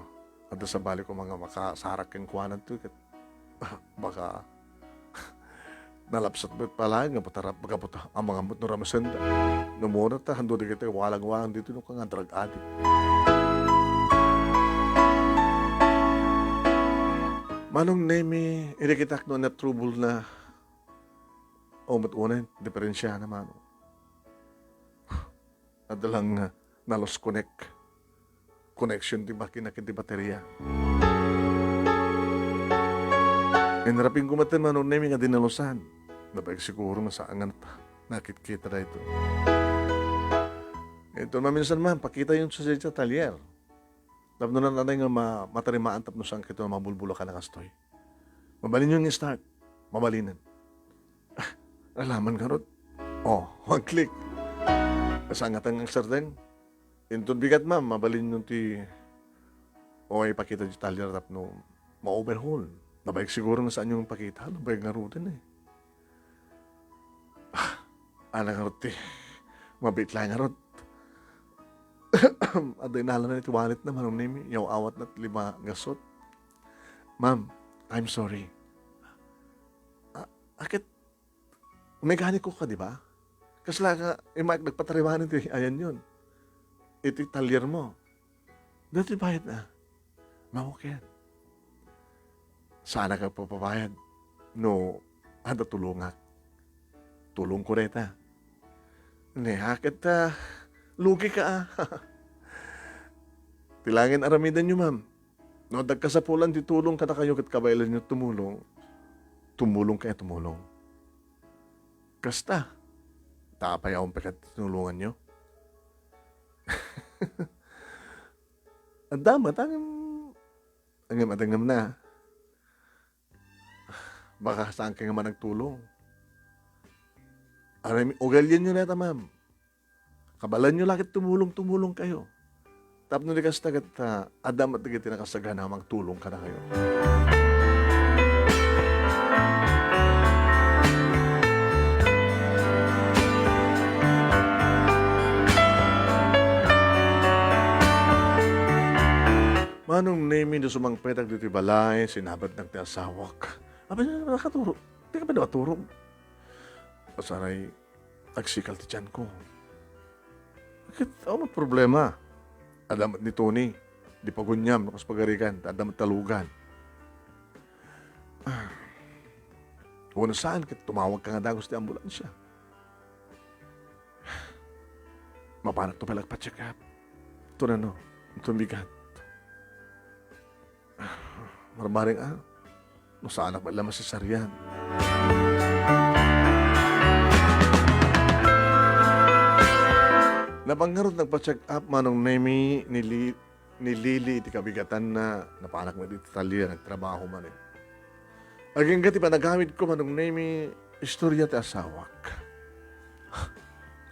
Adda sabali ko mga makasarak kenkuana to, ket baka nalapsat met pay laeng nga patarap, gapu ta amangan met no ramesen da. No muna ta, hando dagiti walang-walang dito no kang drug addict. Manong Nemi, irikitak no na trouble na. O, met unen, diferensya na, Manong. Adda lang, ah, na-lost connect. Connection ti makina ken ti bateria. Inraping ko met, Manong Nemi, nga dinalusan. Nabaig siguro nga saan nga nat-, nakitkita daytoy. Ito, maminsan man, pakita yung sa, sa talyer. Tapno nananay nga ma-, matarimaan tapno saan kito mabulbulakan a kastoy. Mabalinyo nga i-start. Mabalinen. Ah, alaman ngarud. Oh, one click. Kasangatan nga sardeng. Inton bigat, ma'am, mabalinyo ti, o, ipakita ti talyer tapno ma-overhaul. Nabaig siguro nga saan yung pakita. Nabaig ngaruden eh. Ah, ana ngarud ti. Mabit lang ngarud. Adda inalana iti wallet na, Manong Nemi. Yaw awat na lima gasot. Ma'am, I'm sorry. A-, aket, mekaniko ka, di ba? Kasla ka, imaik nagpatarimanan iti ayan yun. Iti talyer mo. Dati bayad na. Ma'am, okay yan. Saan ka papabayad no adda tulongak? Tulong ko dayta. Ne, aket, ah, lugi ka, ah. Ti laeng aramidenyo, ma'am. No adda kasapulan ti tulong kadakayo ket kabaelanyo tumulong, tumulongkayo, tumulong. Kasta, ta apay awan pay kadi tinulonganyo? Adda met, ngem, ngem adda ngem na. Baka saan kayo nga managtulong. Aram, ugalianyo dayta, ma'am. Kabaelanyo la ket tumulong, tumulongkayo. Tapno di kasta ket, ah, adda met dagiti nakasagana a mangtulong kadakayo. Manong Nemi, no sumangpetak ditoy balay, sinabatnak ti asawak. Apay, nakaturog. Di ka pwede maturog. Saray, agsikal ti tianko. Ket, awan met problema. Adda met ni Tony. Di paguniam no kas pagarigan, ta adda met talugan. Ah. Wenno saan, ket tumawagka nga dagus ti ambulansya. Mapanakto pay la agpa-check up. Ito na, no? Ito bigat. Marmaring, ah, no saanak met la masesarian. Napan ngarud nagpa-check up, Manong Nemi, ni Li-, ni Lily iti kabigatanna, napanak met iti Italia, nagtrabaho manen. Agingga ti panagawidko, Manong Nemi, istorya ti asawak.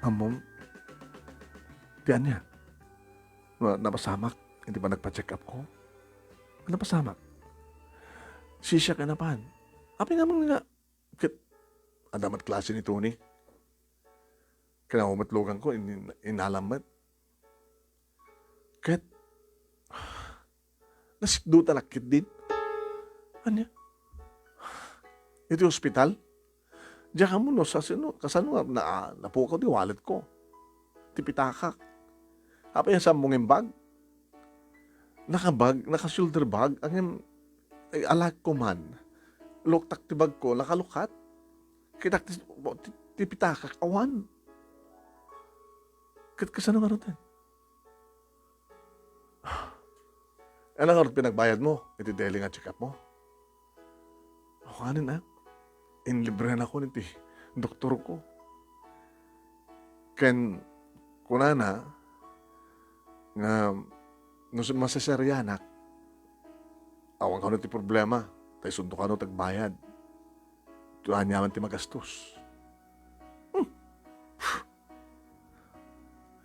Ammom, ti ania? Na-, napasamak iti panagpa-check up ko. Napasamak. Sisiak a napan. Apay nga man nga, ket, adda met klase ni Tony. Kinaw met luganko, in-, inalam met. Ket, nasikdo ta lakit din. Ania? Iti ospital? Diak ammo no sa sino, kasano nga na-, napukaw ti wallet ko. Ti pitakak. Apay nga sammong imbag? Nakabag, naka-shoulder bag, ngem, ay, alak ko man. Luktak ti bag ko, nakalukat. Kitak ti, ti, ti pitakak, awan. Ket kasano ngarud? Ania ngarud pinagbayad mo iti daily nga check-up mo? Awanen, ah. Inlibrenak iti doktor ko. Ken kunana nga no maseserianak, awan kano ti problema, ta isunto kano ti agbayad. Ania man ti magastos. Hmm.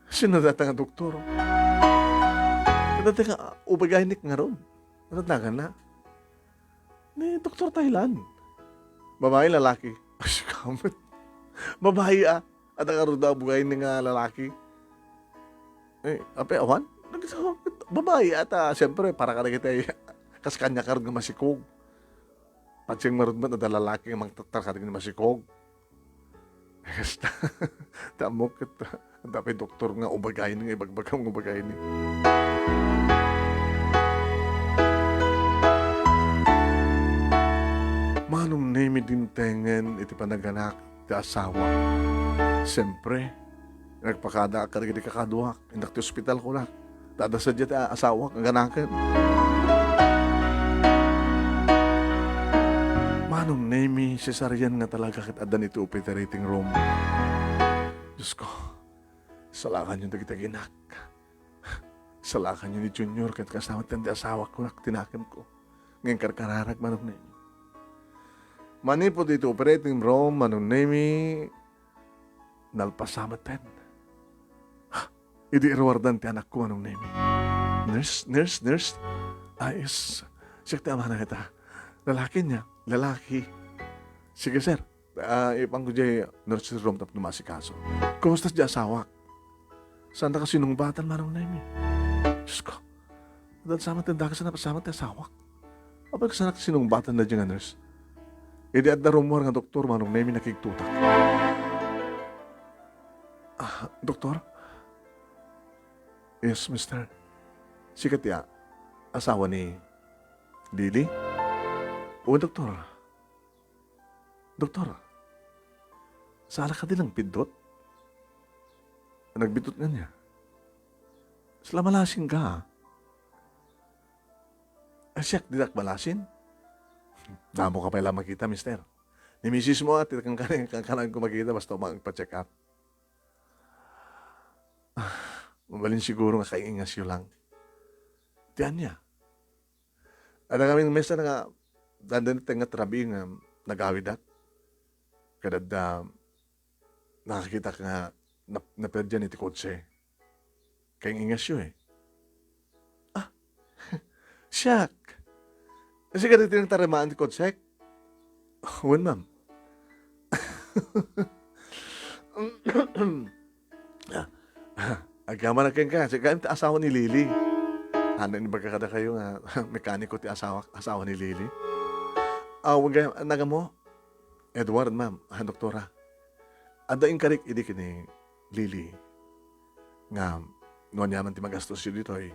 Sino dayta nga doktor? Dayta nga ubagaynik ngarud. Ano naganna? Ni Doktor Thailand. Babae, lalaki? Ay, sikamet. Babae, ah. Adda ngarud a ubagaynik nga lalaki. Eh, apay, awan? Babae, ata, siyempre, para kadagiti, kas kaniak ngarud nga masikog. Patien ngarud met, adda lalaki nga mangtattar kadagiti masikog. Kasta, ta ammok ket, adda pay doktor nga ubagaynik nga ibagbagam nga ubagaynik. Manong Nemi, dimtengen iti panaganak ti asawa. Siyempre, nagpakadaak kadagiti kakaduak. Innak ti ospital, kunak. Ta adda sadiay ti asawak nga ganaken. Manong Nemi, cesarean nga talaga ket adda iti operating room. Diosko, salakanyo dagiti aginak. Salakanyo ni Junior ket kasama ti asawak, kunak ti nakemko. Ngem karkararag, Manong Nemi. Manipud iti operating room, Manong Nemi, nalpas sa meten. Ha? Idi iruardan ti anakko, Manong Nemi. Nurse, nurse, nurse. Ah, yes. Siak ti amana ita. Lalaki nia? Lalaki. Sige, sir. Ah, ipanko diay nurse's room tapno maasikaso. Kumusta diay asawak? Saanda kasinungbatan, Manong Nemi? Diosko. Adda sa meten dakes a napasamak ti asawak. Apay, kasano kasinungbatan daydiay nga nurse? Idi adda rummuar nga doktor, Manong Nemi, nakigtotak. Ah, doktor? Yes, mister. Sika ti a-, asawa ni Lily? O, doktor. Doktor, saan kadi nangpiddut? Nagbiddut ngania? Sala malasingka, ah. A, siak ditak balasin? Damo ka pay la makita, mister. Ni misis mo, a, ti kankan-, kankanayon ko makita, basta umay agpa-check up. Ah, mabalin siguro nga kaingasyo lang. Ti ania? Adda ngamin mesa nga, dandan ti nga trabi nga nagawidak. Kada adda, nakakitak nga nap-, naperdian iti kotse. Kaingasyo, eh. Ah, siak. Sika ti nagtarimaan ti kotsek? Wen, ma'am. Ah, ah, agyamanak kenka. Sika ti asawa ni Lily. Ania, ibaga kadakayo nga mekaniko ti asawa, asawa ni Lily? Ah, wen, naganmo? Edward, ma'am, ah, doktora. Adda inkarik idi ken ni Lily nga no aniaman ti magastos ditoy,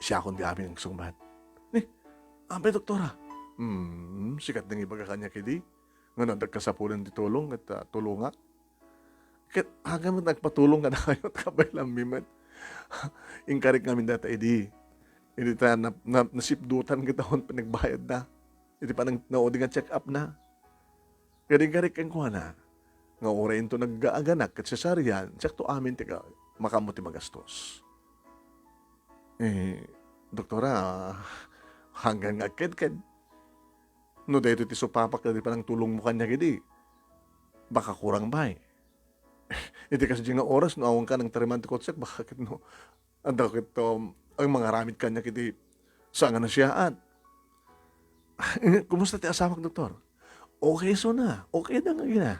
siakon ti amin agsungbat. Ni, apay, doktora? Hmm, sika ti nangibaga kaniak idi nga no adda kasapulan ti tulong ket, ah, tulongak. Ket, agamon nagpatulong kadakayo, kabaelammi met. Inkarik ngamin dayta idi. Idi ta na-, na-, nasipdutan kita ken panagbayadna. Iti panang-, naudi nga check-up na. Ket inkarik kenkuana nga uray into naggaaganak ket cesarean, siakto amin ti ka-, makaammo ti magastos. Eh, doktora, hanggan nga agkedked. No daytoy ti supapak iti panangtulongmo kaniak idi, baka kurang pay. Iti kasdi nga oras, no awan ka nang tarimaan ti kotsek, baka ket no, adda ket, um, ang mangaramid kaniak iti saan nga nasayaat. Kumusta ti asawak, doktor? Okay isuna. Okay da nga gina.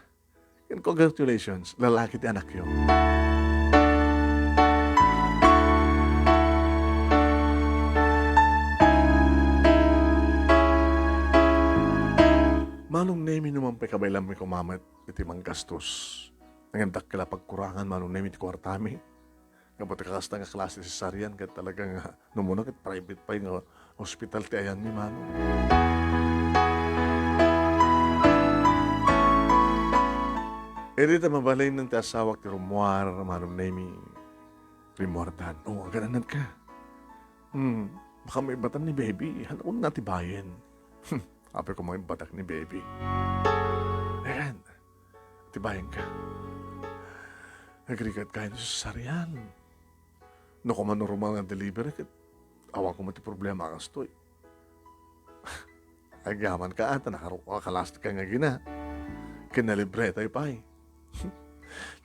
And congratulations, lalaki ti anakyo. Manong Nemi, no man pay kabaelammi koma met iti manggastos. Ngem dakkel a pagkurangan, Manong Nemi, ti kuartami. Gapu ta kasta nga klase ti cesarean, ket talaga nga, no umuna ket private pay nga hospital ti ayanmi, Manong. Idi ta mabalinen ti asawak ti rummuar, Manong Nemi, rimmuardan. O, agan-anadka. Hmm, baka maibatan ni baby, hanakon nga atibayen. Apay koma maibatan ni baby. Ayan. Atibayenka. Agrigad kayo ti cesarean. No koma normal nga delivery, ket awan koma ti problema a kastoy. Agyaman ka, ata nakaru-, nakalastik ka nga gina. Ken nalibre tayo pay.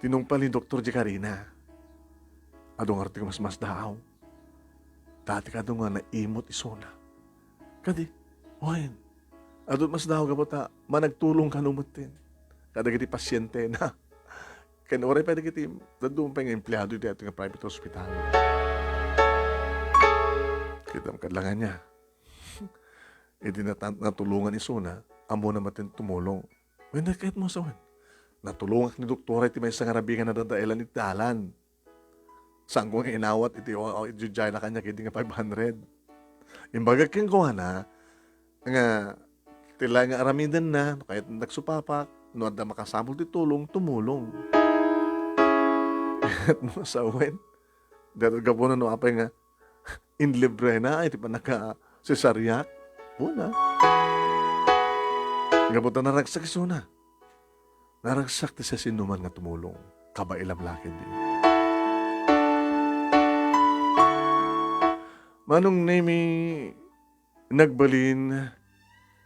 Tinungpal ni Doktor J. Karina. Adu ngarud ti masmasdaaw. Dati kadu nga naimot isuna. Kadi, wen, adu masdaaw gapu ta managtulong kano metten kadagiti pasientena. Ken uray pay dagiti dadduma pay nga empleado iti ato nga private hospital. Kitam kad la nga ania. Idi nat-, natulongan isuna, ammona metten tumulong. Wen, kayatmo a sawen. Natulongak ni doktora iti maysa nga rabii nga nadadaelan iti dalan. Saanko nga inawat iti, o, o, iti jay na kaniak idi nga five hundred. Imbagak kenkuana nga ti laeng nga aramidenna, no kayat nagsupapak, no adda makasapul ti tulong, tumulong. Ket no sawen, dayta gapuna no apay nga inlibrena iti pannaka-cesareak. Una. Gapu ta naragsak isuna. Naragsak ti siasinoman nga tumulong. Kabaelam la ketdi. Manong Nemi, nagbalin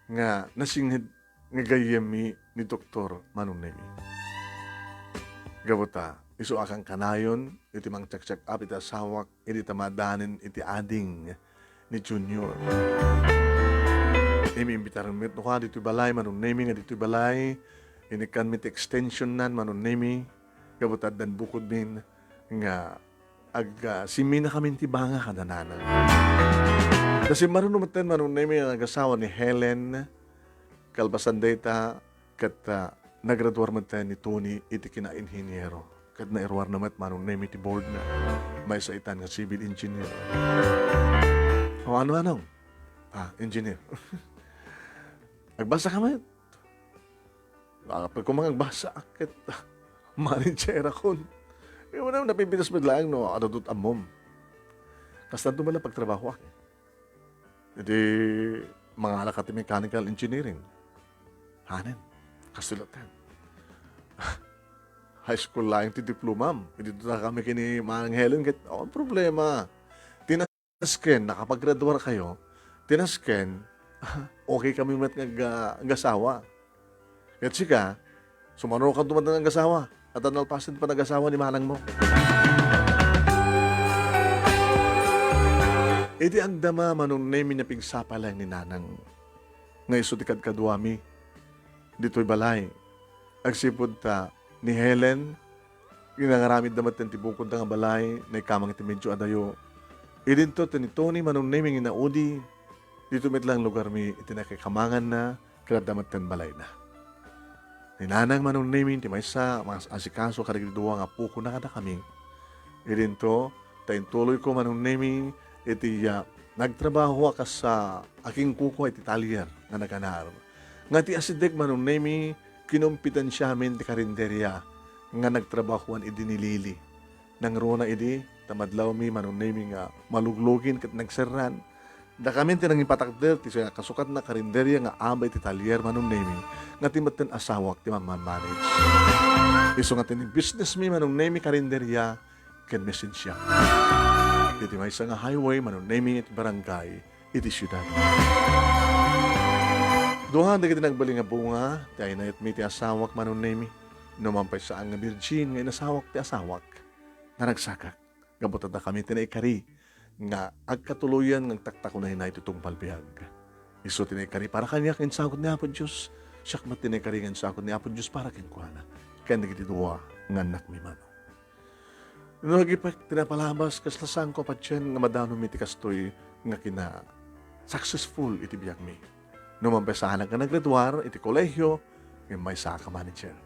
nga nasinged nga gayyemmi ni Doktor Manong Nemi. Gapu ta, isu a kankanayon iti mangcheck-check up iti asawak idi ta maadanen iti ading ni Junior. Nemi, imbitaran met no ka ditoy balay, Manong Nemi, nga ditoy balay, inikkanmi ti extension nan, Manong Nemi, gapu ta addan bukodmin nga ag-, ah, simminakamin ti banga kada nana. Ta simmaruno metten, Manong Nemi, nga agasawa ni Helen, kalpasan dayta, ket, ah, nagraduar metten ni Tony iti kinainhiniero. Ket nairuarna met, Manong Nemi, ti boardna. Maysa itan nga civil engineer. O, ano, Manong? Ah, engineer. Agbasa ka met? Apay koma nga agbasa ket manager akon. Kaya mo na, napipitas met laeng no, adu ti ammom. Kastanto man lang pagtrabahoak. Idi mangala ka ti mechanical engineering. Hanen, kastoy latta. High school laeng ti diplomam. Idi kami ken ni Manang Helen, ket, oh, ang problema. Tinasken, nakapaggraduar kayo, tinasken, okay kami met nga aga-, agasawa. Ket sika, sumano ka duman nga agasawa, at nalpasen pa nagasawa ni manangmo. Iti agdama, Manong Nemi, napigsapa laeng ni nanang nga isu ti kadkaduami ditoy balay. Agsipud ta ni Helen, ginangaramidda met ti bukodda nga balay, naikamang iti medyo adayo. Idinto ti ni Tony, Manong Nemi, nga inaudi, dito met lang lugarmi iti nakikamanganna, ket adda met ti balayna. Ni nanang, Manong Nemi, ti maysa, mas asikaso kadagiti dua nga apokona kadakami. Idinto, ta intuloyko, Manong Nemi, iti, ah, nagtrabahoak kas, ah, akingkuko iti talyer nga naganar. Nga ti asideg, Manong Nemi, kinompetensiamin ti karinderia nga nagtrabahoan idi ni Lily. Nangruna idi, ta madlawmi, Manong Nemi, nga maluglugin ket nagserran. Dakami ti nangipatakder ti siya kasukatna karinderia nga ama iti talyer, Manong Nemi, nga ti metten asawak ti mammanage. Isu nga ti ni business mi, Manong Nemi, karinderia ken mesensia. Iti maysa nga highway, Manong Nemi, iti barangay, iti siudad. Dua dagiti nagbalin nga bunga ti aynayetmi ti asawak, Manong Nemi. Numan pay saan nga birgin nga inasawak ti asawak, naragsakak. Gapu ta dakami ti naikari nga agkatuloyan nga agtaktakonayna iti tungpal biag. Isu ti naikari para kaniak nga insagut ni Apo Dios. Siak met ti naikari nga insagut ni Apo Dios para kenkuana ken dagiti dua nga annakmi, Manong. No agipek ti napalabas, kasla saanko a patien nga madanomi ti kastoy nga kina-successful iti biagmi. Numan pay saanak nga naggraduar iti kolehio, ngem maysaak a manager.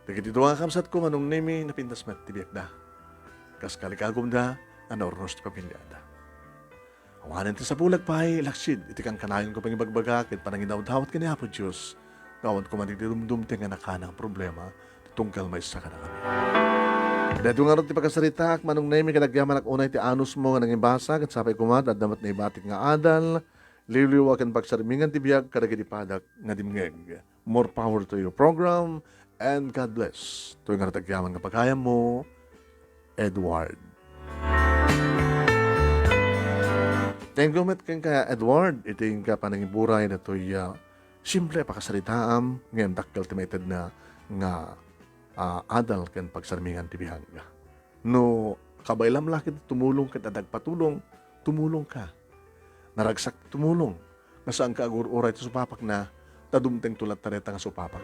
Dagiti dua nga kabsatko, Manong Nemi, napintas met ti biagda. Kas kalikagumda a naurnos ti pamiliada. Awanen ti sapulag pay, laksid iti kankanayonko pangibagbaga ket panangidawdawat ken ni Apo Dios, nga awan koma ti dumdumteng nga nakana nga problema ti tunggal maysa kadakami. Daytoy ngarud ti pakasaritaak, Manong Nemi, ket agyamanak unay ti anusmo nga nangibasa, ket sapay koma, adda met naibatik nga adal, liwliwa ken pagsarmingan ti biag kadagiti padak nga dimngeg. More power to your program, and God bless. Toy nga nagtagyaman nga pagayammo, Edward. Thank you met kenka, Edward, iti inka panangiburay datoy, ah, simple a pakasaritaam, ngem dakkel ti maitedna nga, ah, adal ken pagsarmingan ti biag. No kabaylam la ket tumulong ket adda agpatulong, tumulongka. Naragsak ti tumulong, nga saanka agur-uray ti supapakna, ta dumtengto latta dayta nga supapak.